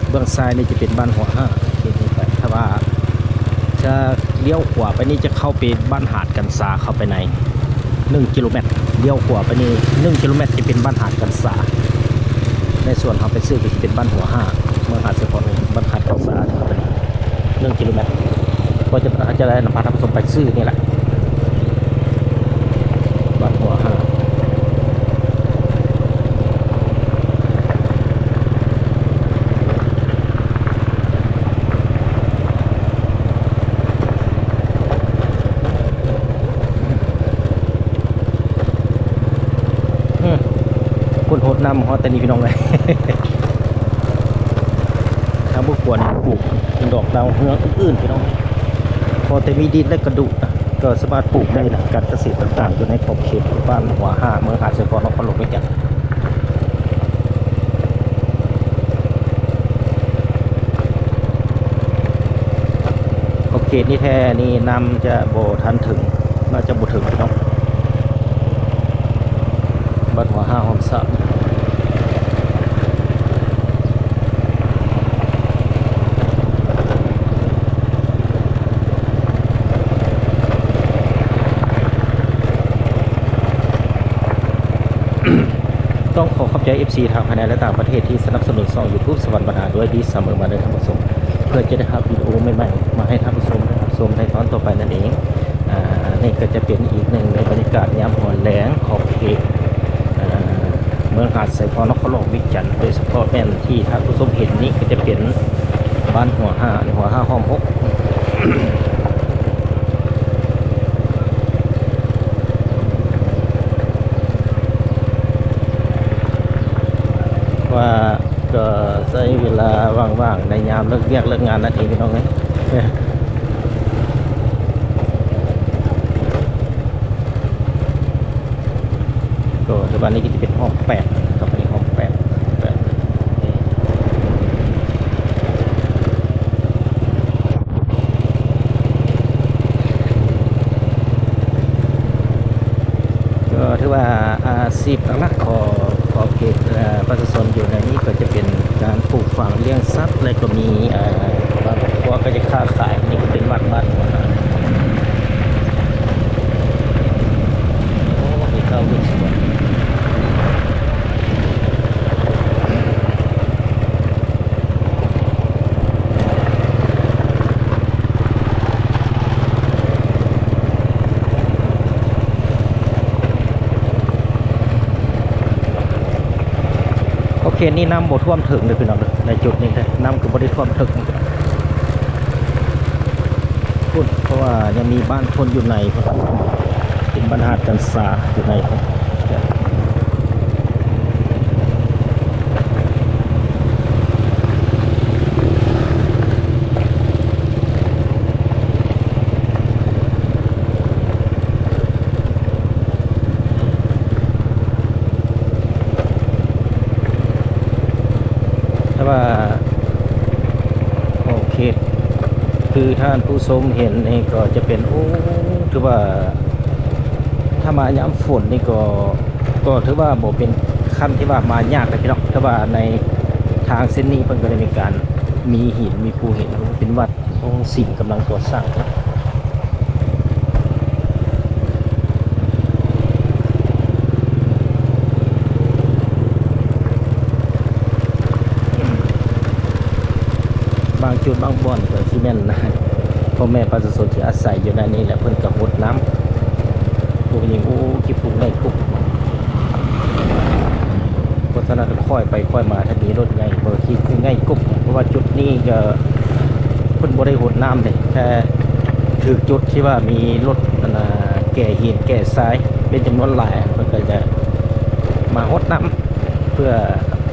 ເບື້ອງຊ້າຍນີ້ຈະເປັນບ້ານຫົວຫ້າ ເຂດນີ້ໄປ. ຖ້າວ່າຈະລ້ຽວຂວາໄປນີ້ຈະເຂົ້າໄປບ້ານຫາດກັນຊາ ເຂົ້າໄປໃນໜຶ່ງກິໂລແມັດ. ລ້ຽວຂວາໄປນີ້ໜຶ່ງກິໂລແມັດຈະເປັນບ້ານຫາດກັນຊາ. ໃນສ່ວນເຮົາໄປຊື້ກໍຈະເປັນບ້ານຫົວຫ້າ ເມືອງຫາດຊາຍຟອງ ບ້ານຫາດກັນຊາ ເຂົ້າໄປໜຶ່ງກິໂລແມັດ. ກໍຈະ ຈະໄດ້ນຳພາທ່ານຜູ້ຊົມໄປຊື້ນີ້ແຫຼະ. ບັດຫົວຫາ ອືມ ຄົນຫົດນ້ຳຮອດແຕ່ນີ້ພີ່ນ້ອງເອີຍ. ຖ້າບໍ່ຄວນປູກດອກດາວເຮືອງອື່ນໆ ພີ່ນ້ອງ ພໍແຕ່ມີດິນ ແລະ ກະດູກ ກໍສາມາດປູກໄດ້ນະ. ການກະເສດຕ່າງໆ ຢູ່ໃນຂອບເຂດບ້ານຫົວຫ້າ ເມືອງຫາດຊາຍຟອງ ນະຄອນຫຼວງວຽງຈັນ. ຂອບເຂດນີ້ແທ້ນີ້ນ້ຳຈະບໍ່ທັນເຖິງ ໜ້າຈະບໍ່ເຖິງພີ່ນ້ອງ. ບັດຫົວຫ້າ ຫ້ອມສາມ ຕ້ອງຂໍຂອບໃຈ ເອັຟຊີ ທາງພາຍໃນ ແລະ ຕ່າງປະເທດ ທີ່ສະໜັບສະໜູນຊ່ອງ YouTube ສະຫວັນບັນຫາ ດ້ວຍດີສະເໝີມາເດີທ່ານຜູ້ຊົມ ເພື່ອຈະໄດ້ຮັບວິດີໂອໃໝ່ໆ ມາໃຫ້ທ່ານຜູ້ຊົມໄດ້ຮັບຊົມໃນຕອນຕໍ່ໄປນັ້ນເອງ. ອ່າ ນີ້ກໍຈະເປັນອີກໜຶ່ງໃນບັນຍາກາດຍາມຫົວແລງຂອງເຂດ ເອີ ເມືອງຫາດຊາຍຟອງ ນະຄອນຫຼວງວຽງຈັນ ໂດຍສະເພາະແມ່ນທີ່ທ່ານຜູ້ຊົມເຫັນນີ້ ກໍຈະເປັນບ້ານຫົວຫ້າ ຫົວຫ້າ ຫ້ອມຫົກ. ວ່າ ກໍໃຊ້ເວລາວ່າງໆ ໃນຍາມເລີກວຽກເລີກງານນັ້ນເອງ ພີ່ນ້ອງເອີຍ. ກໍ ແຕ່ວ່ານີ້ກໍຈະເປັນຫ້ອງແປດ ຕໍ່ໄປນີ້ຫ້ອງແປດ ແປດ ກໍຖືວ່າອາຊີບຫຼັກໆ ຂອງ ຂອບເຂດ ເອີ ປະຊາຊົນຢູ່ໃນນີ້ກໍຈະເປັນການປູກຝັງລ້ຽງສັດ ແລະກໍມີ ເອີ ບາງຄອບຄົວກໍຈະຄ້າຂາຍ. ນີ້ກໍເປັນວັດບ້ານຫົວ ໂອ້ ມີທ້າວເວດສຸວັນ. ໂອເຄ ນີ້ນ້ຳບໍ່ຖ້ວມເຖິງເດີພີ່ນ້ອງເດີ ໃນຈຸດນີ້ເດີ ນ້ຳກໍບໍ່ໄດ້ຖ້ວມເຖິງພຸ້ນ ເພາະວ່າຍັງມີບ້ານຄົນຢູ່ໃນພຸ້ນ ເປັນບ້ານຫາດກັນຊາຢູ່ໃນພຸ້ນ. ແຕ່ວ່າ ໂອເຄ ຄືທ່ານຜູ້ຊົມເຫັນນີ້ກໍຈະເປັນ ໂອ້ ຖືວ່າ ຖ້າມາຍາມຝົນນີ້ກໍ ກໍຖືວ່າບໍ່ເປັນຂັ້ນທີ່ວ່າມາຍາກເລີຍພີ່ນ້ອງ. ແຕ່ວ່າໃນທາງເສັ້ນນີ້ເພິ່ນກໍໄດ້ມີການ ມີຫີນ ມີພູຫີນ ເປັນວັດ ໂຮງສິມກຳລັງກໍ່ສ້າງເນາະ. ບາງຈຸດບາງບ່ອນກໍຊິແມ່ນ ພໍ່ແມ່ປະຊາຊົນທີ່ອາໄສຢູ່ໃນນີ້ແຫຼະ ເພິ່ນກໍຫົດນ້ຳ. ຜູ້ຍິງ ໂອ້ ຂີ້ຝຸ່ນໄຫຍ່ກຸບ. ເພາະສະນັ້ນ ຄ່ອຍໄປຄ່ອຍມາ ຖ້າມີລົດໃຫຍ່ ບໍ່ຂີ້ຝຸ່ນໄຫຍ່ກຸບ ເພາະວ່າຈຸດນີ້ກໍເພິ່ນບໍ່ໄດ້ຫົດນ້ຳເດ້ ແຕ່ຖືກຈຸດທີ່ວ່າມີລົດ ອັນນ່າ ແກ່ຫີນແກ່ຊາຍເປັນຈຳນວນຫຼາຍ ເພິ່ນກໍຈະມາຫົດນ້ຳ ເພື່ອ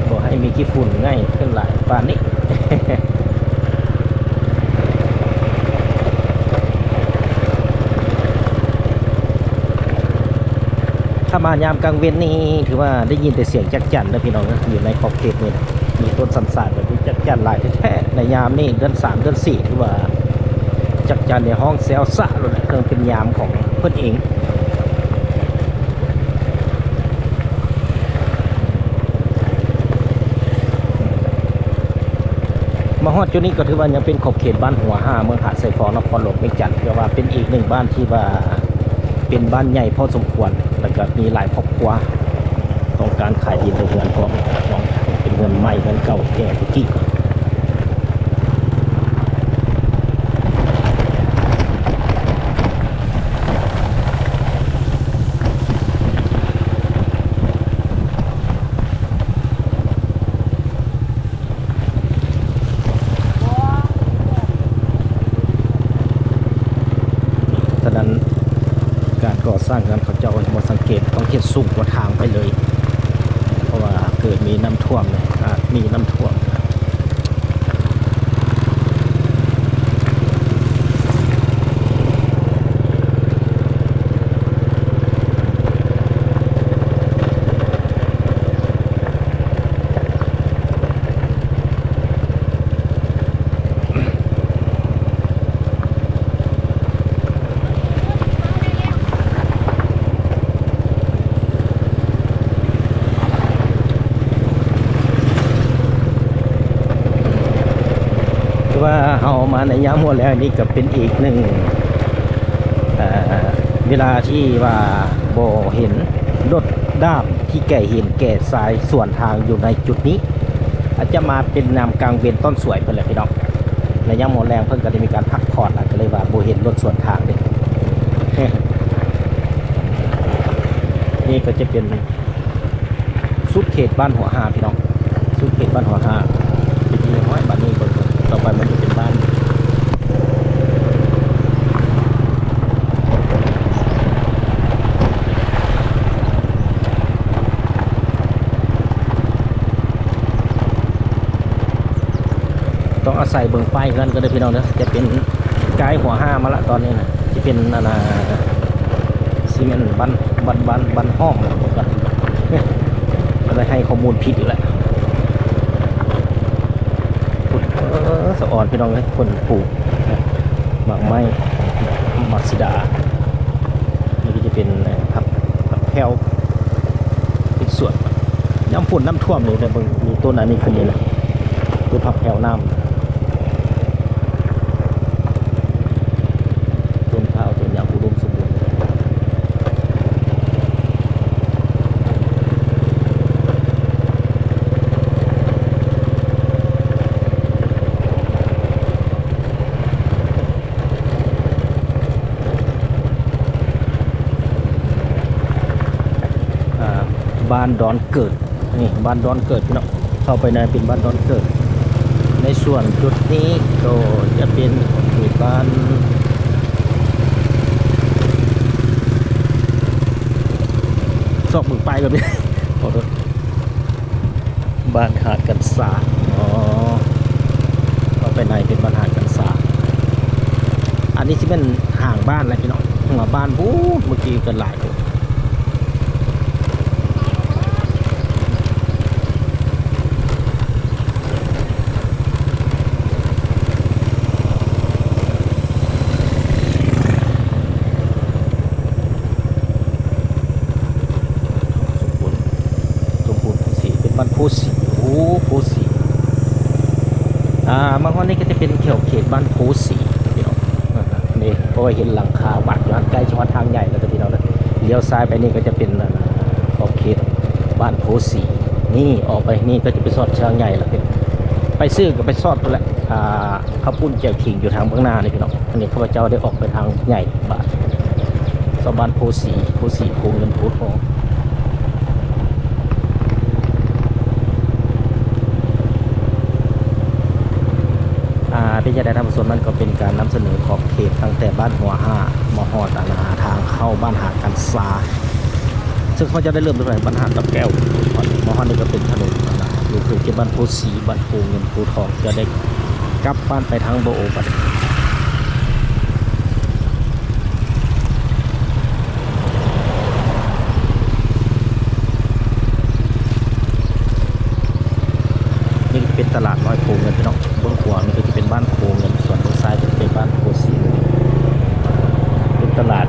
ບໍ່ໃຫ້ມີຂີ້ຝຸ່ນໄຫຍ່ຂຶ້ນຫຼາຍປານນີ້. ຖ້າມາຍາມກາງເວັນນີ້ ຖືວ່າໄດ້ຍິນແຕ່ສຽງຈັກຈັນເດີພີ່ນ້ອງເອີຍ ຢູ່ໃນຂອບເຂດນີ້ນະ ມີຕົ້ນຊຳຊານແບບນີ້ ຈັກຈັນຫຼາຍແທ້ໆ. ໃນຍາມນີ້ເດືອນສາມເດືອນສີ່ ຖືວ່າຈັກຈັນນີ້ຮ້ອງແຊວຊະໂລດແຫຼະ ເຊິ່ງເປັນຍາມຂອງເພິ່ນເອງ. ມາຮອດຈຸດນີ້ກໍຖືວ່າຍັງເປັນຂອບເຂດບ້ານຫົວຫ້າ ເມືອງຫາດຊາຍຟອງ ນະຄອນຫຼວງວຽງຈັນ ຖືວ່າເປັນອີກໜຶ່ງບ້ານທີ່ວ່າເປັນບ້ານໃຫຍ່ພໍສົມຄວນ ແລ້ວກໍມີຫຼາຍຄອບຄົວຕ້ອງການຂາຍດິນ ແລະ ເຮືອນພ້ອມເນາະ ເປັນເຮືອນໃໝ່ ເຮືອນເກົ່າແກ່ແຕ່ກີ້. ສະນັ້ນ ການກໍ່ສ້າງເຮືອນເຂົາເຈົ້າບໍ່ສັງເກດ ຕ້ອງເຮັດສູງກວ່າທາງໄປເລີຍ ເພາະວ່າເກີດມີນ້ຳຖ້ວມ ອາດມີນ້ຳຖ້ວມ. ຄືວ່າເຮົາມາໃນຍາມຫົວແລ້ງນີ້ກໍເປັນອີກໜຶ່ງ ເອີ ເວລາທີ່ວ່າບໍ່ເຫັນລົດດ້າມທີ່ແກ່ຫີນແກ່ຊາຍສວນທາງຢູ່ໃນຈຸດນີ້ ອາດຈະມາເປັນຍາມກາງເວັນຕອນສວຍເພິ່ນແຫຼະພີ່ນ້ອງ. ໃນຍາມຫົວແລ້ງເພິ່ນກໍໄດ້ມີການພັກຜ່ອນ ກໍເລີຍວ່າບໍ່ເຫັນລົດສວນທາງເດ້. ນີ້ກໍຈະເປັນ ສຸດເຂດບ້ານຫົວຫ້າພີ່ນ້ອງ ສຸດເຂດບ້ານຫົວຫ້າ ເປັນທີ່ຮຽບຮ້ອຍ. ບັດນີ້ເບິ່ງຕໍ່ໄປ ມັນຈະເປັນບ້ານ ຕ້ອງອາໄສເບິ່ງປ້າຍເຮືອນກ່ອນເດີພີ່ນ້ອງເດີ ຈະເປັນ ກາຍຫົວຫ້າມາລະຕອນນີ້ນະ ຊິເປັນອັນນ່າ ຊິແມ່ນບ້ານ ບ້ານ ບ້ານ ບ້ານຫ້ອມ ກໍໄດ້ໃຫ້ຂໍ້ມູນຜິດອີກແລ້ວ. ເອີ ສະອອນພີ່ນ້ອງເອີຍ ຄົນປູກໝາກໄມ້ ໝາກສີດາ ນີ້ກໍຈະເປັນຜັກ ຜັກແພ້ວ ເຮັດສວນ ໃນ ນ້ຳຝົນນ້ຳຖ້ວມນີ້ ໄດ້ເບິ່ງ ມີຕົ້ນອັນນີ້ຂຶ້ນນີ້ແຫຼະ ເພື່ອພັກແຖວນ້ຳ ຕົ້ນພ້າວຕົ້ນຫຍັງອຸດົມສົມບູນ. ອ່າ ບ້ານດອນເກີດ ນີ້ບ້ານດອນເກີດພີ່ນ້ອງ ເຂົ້າໄປໃນເປັນບ້ານດອນເກີດ. ໃນສ່ວນຈຸດນີ້ກໍຈະເປັນເຂດບ້ານ ຊອກເບິ່ງປ້າຍແບບນີ້ ຂໍໂທດ ບ້ານຫາດກັນຊາ. ອໍ ເຂົ້າໄປໃນເປັນບ້ານຫາດກັນຊາ. ອັນນີ້ຊິແມ່ນຫາງບ້ານແຫຼະພີ່ນ້ອງ ຫົວບ້ານພຸ້ນ ເມື່ອກີ້ກໍຫຼາຍ. ສົມບູນ ສົມບູນພູສີ ເປັນບ້ານພູສີ ໂອ້ ພູສີ. ອ່າ ມາຮອດນີ້ກໍຈະເປັນແຖວເຂດບ້ານພູສີພີ່ນ້ອງ ນີ້ ເພາະວ່າເຫັນຫຼັງຄາວັດຢູ່ຫັ້ນ ໃກ້ຈະຮອດທາງໃຫຍ່ແລ້ວເດີພີ່ນ້ອງເດີ. ລ້ຽວຊ້າຍໄປນີ້ກໍຈະເປັນ ອ່າ ຂອບເຂດບ້ານພູສີ ນີ້ ອອກໄປນີ້ກໍຈະໄປຊອດທາງໃຫຍ່ແລ້ວ ໄປຊື້ກໍໄປຊອດພຸ້ນແຫຼະ. ອ່າ ເຂົ້າປຸ້ນແຈ່ວຂິງຢູ່ທາງເບື້ອງໜ້ານີ້ພີ່ນ້ອງ. ອັນນີ້ຂ້າພະເຈົ້າໄດ້ອອກໄປທາງໃຫຍ່ບາດ ຊາວບ້ານໂພສີ ໂພສີ ໂພເງິນ ໂພທອງ. ອ່າ ເປັນຈັ່ງໃດທ່ານຜູ້ຊົມ ນັ້ນກໍເປັນການນຳສະເໜີຂອບເຂດຕັ້ງແຕ່ບ້ານຫົວຫ້າ ມາຮອດ ອັນ ທາງເຂົ້າບ້ານຫາດກັນຊາ ເຊິ່ງເຂົາເຈົ້າໄດ້ເລີ່ມຕັ້ງແຕ່ບ້ານຫາດດອກແກ້ວ ມາຮອດນີ້ກໍເປັນຖະໜົນ ຢູ່ເຂດບ້ານໂພສີ ບ້ານໂພເງິນໂພທອງ ຈະໄດ້ກັບບ້ານໄປທາງບໍ່ໂອບັດ. ນີ້ເປັນຕະຫຼາດນ້ອຍໂພເງິນພີ່ນ້ອງ ເບື້ອງຂວານີ້ກໍຈະເປັນບ້ານໂພເງິນ ສ່ວນເບື້ອງຊ້າຍກໍຈະເປັນບ້ານໂພສີ ເປັນຕະຫຼາດ.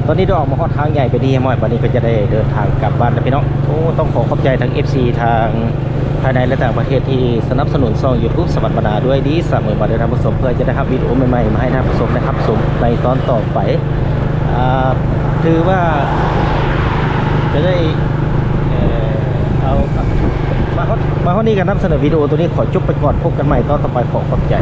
ຕອນນີ້ໄດ້ອອກມາຮອດທາງໃຫຍ່ເປັນທີ່ຮຽບຮ້ອຍ ບັດນີ້ກໍຈະໄດ້ເດີນທາງກັບບ້ານແລ້ວພີ່ນ້ອງ. ໂອ້ ຕ້ອງຂໍຂອບໃຈທາງເອັຟຊີທາງ ພາຍໃນ ແລະ ຕ່າງປະເທດທີ່ສະໜັບສະໜູນຊ່ອງຢູທູບສະຫວັນບັນດາດ້ວຍດີສະເໝີມາເດີທ່ານຜູ້ຊົມ ເພື່ອຈະໄດ້ຮັບວິດີໂອໃໝ່ໆມາໃຫ້ທ່ານຜູ້ຊົມໄດ້ຮັບຊົມໃນຕອນຕໍ່ໄປ. ອ່າ ຖືວ່າຈະໄດ້ ເອີ ເອົາ ມາຮອດ ມາຮອດນີ້ກໍນຳສະເໜີວິດີໂອໂຕນີ້ຂໍຈົບໄປກ່ອນ ພົບກັນໃໝ່ຕອນຕໍ່ໄປ ຂໍຂອບໃຈ.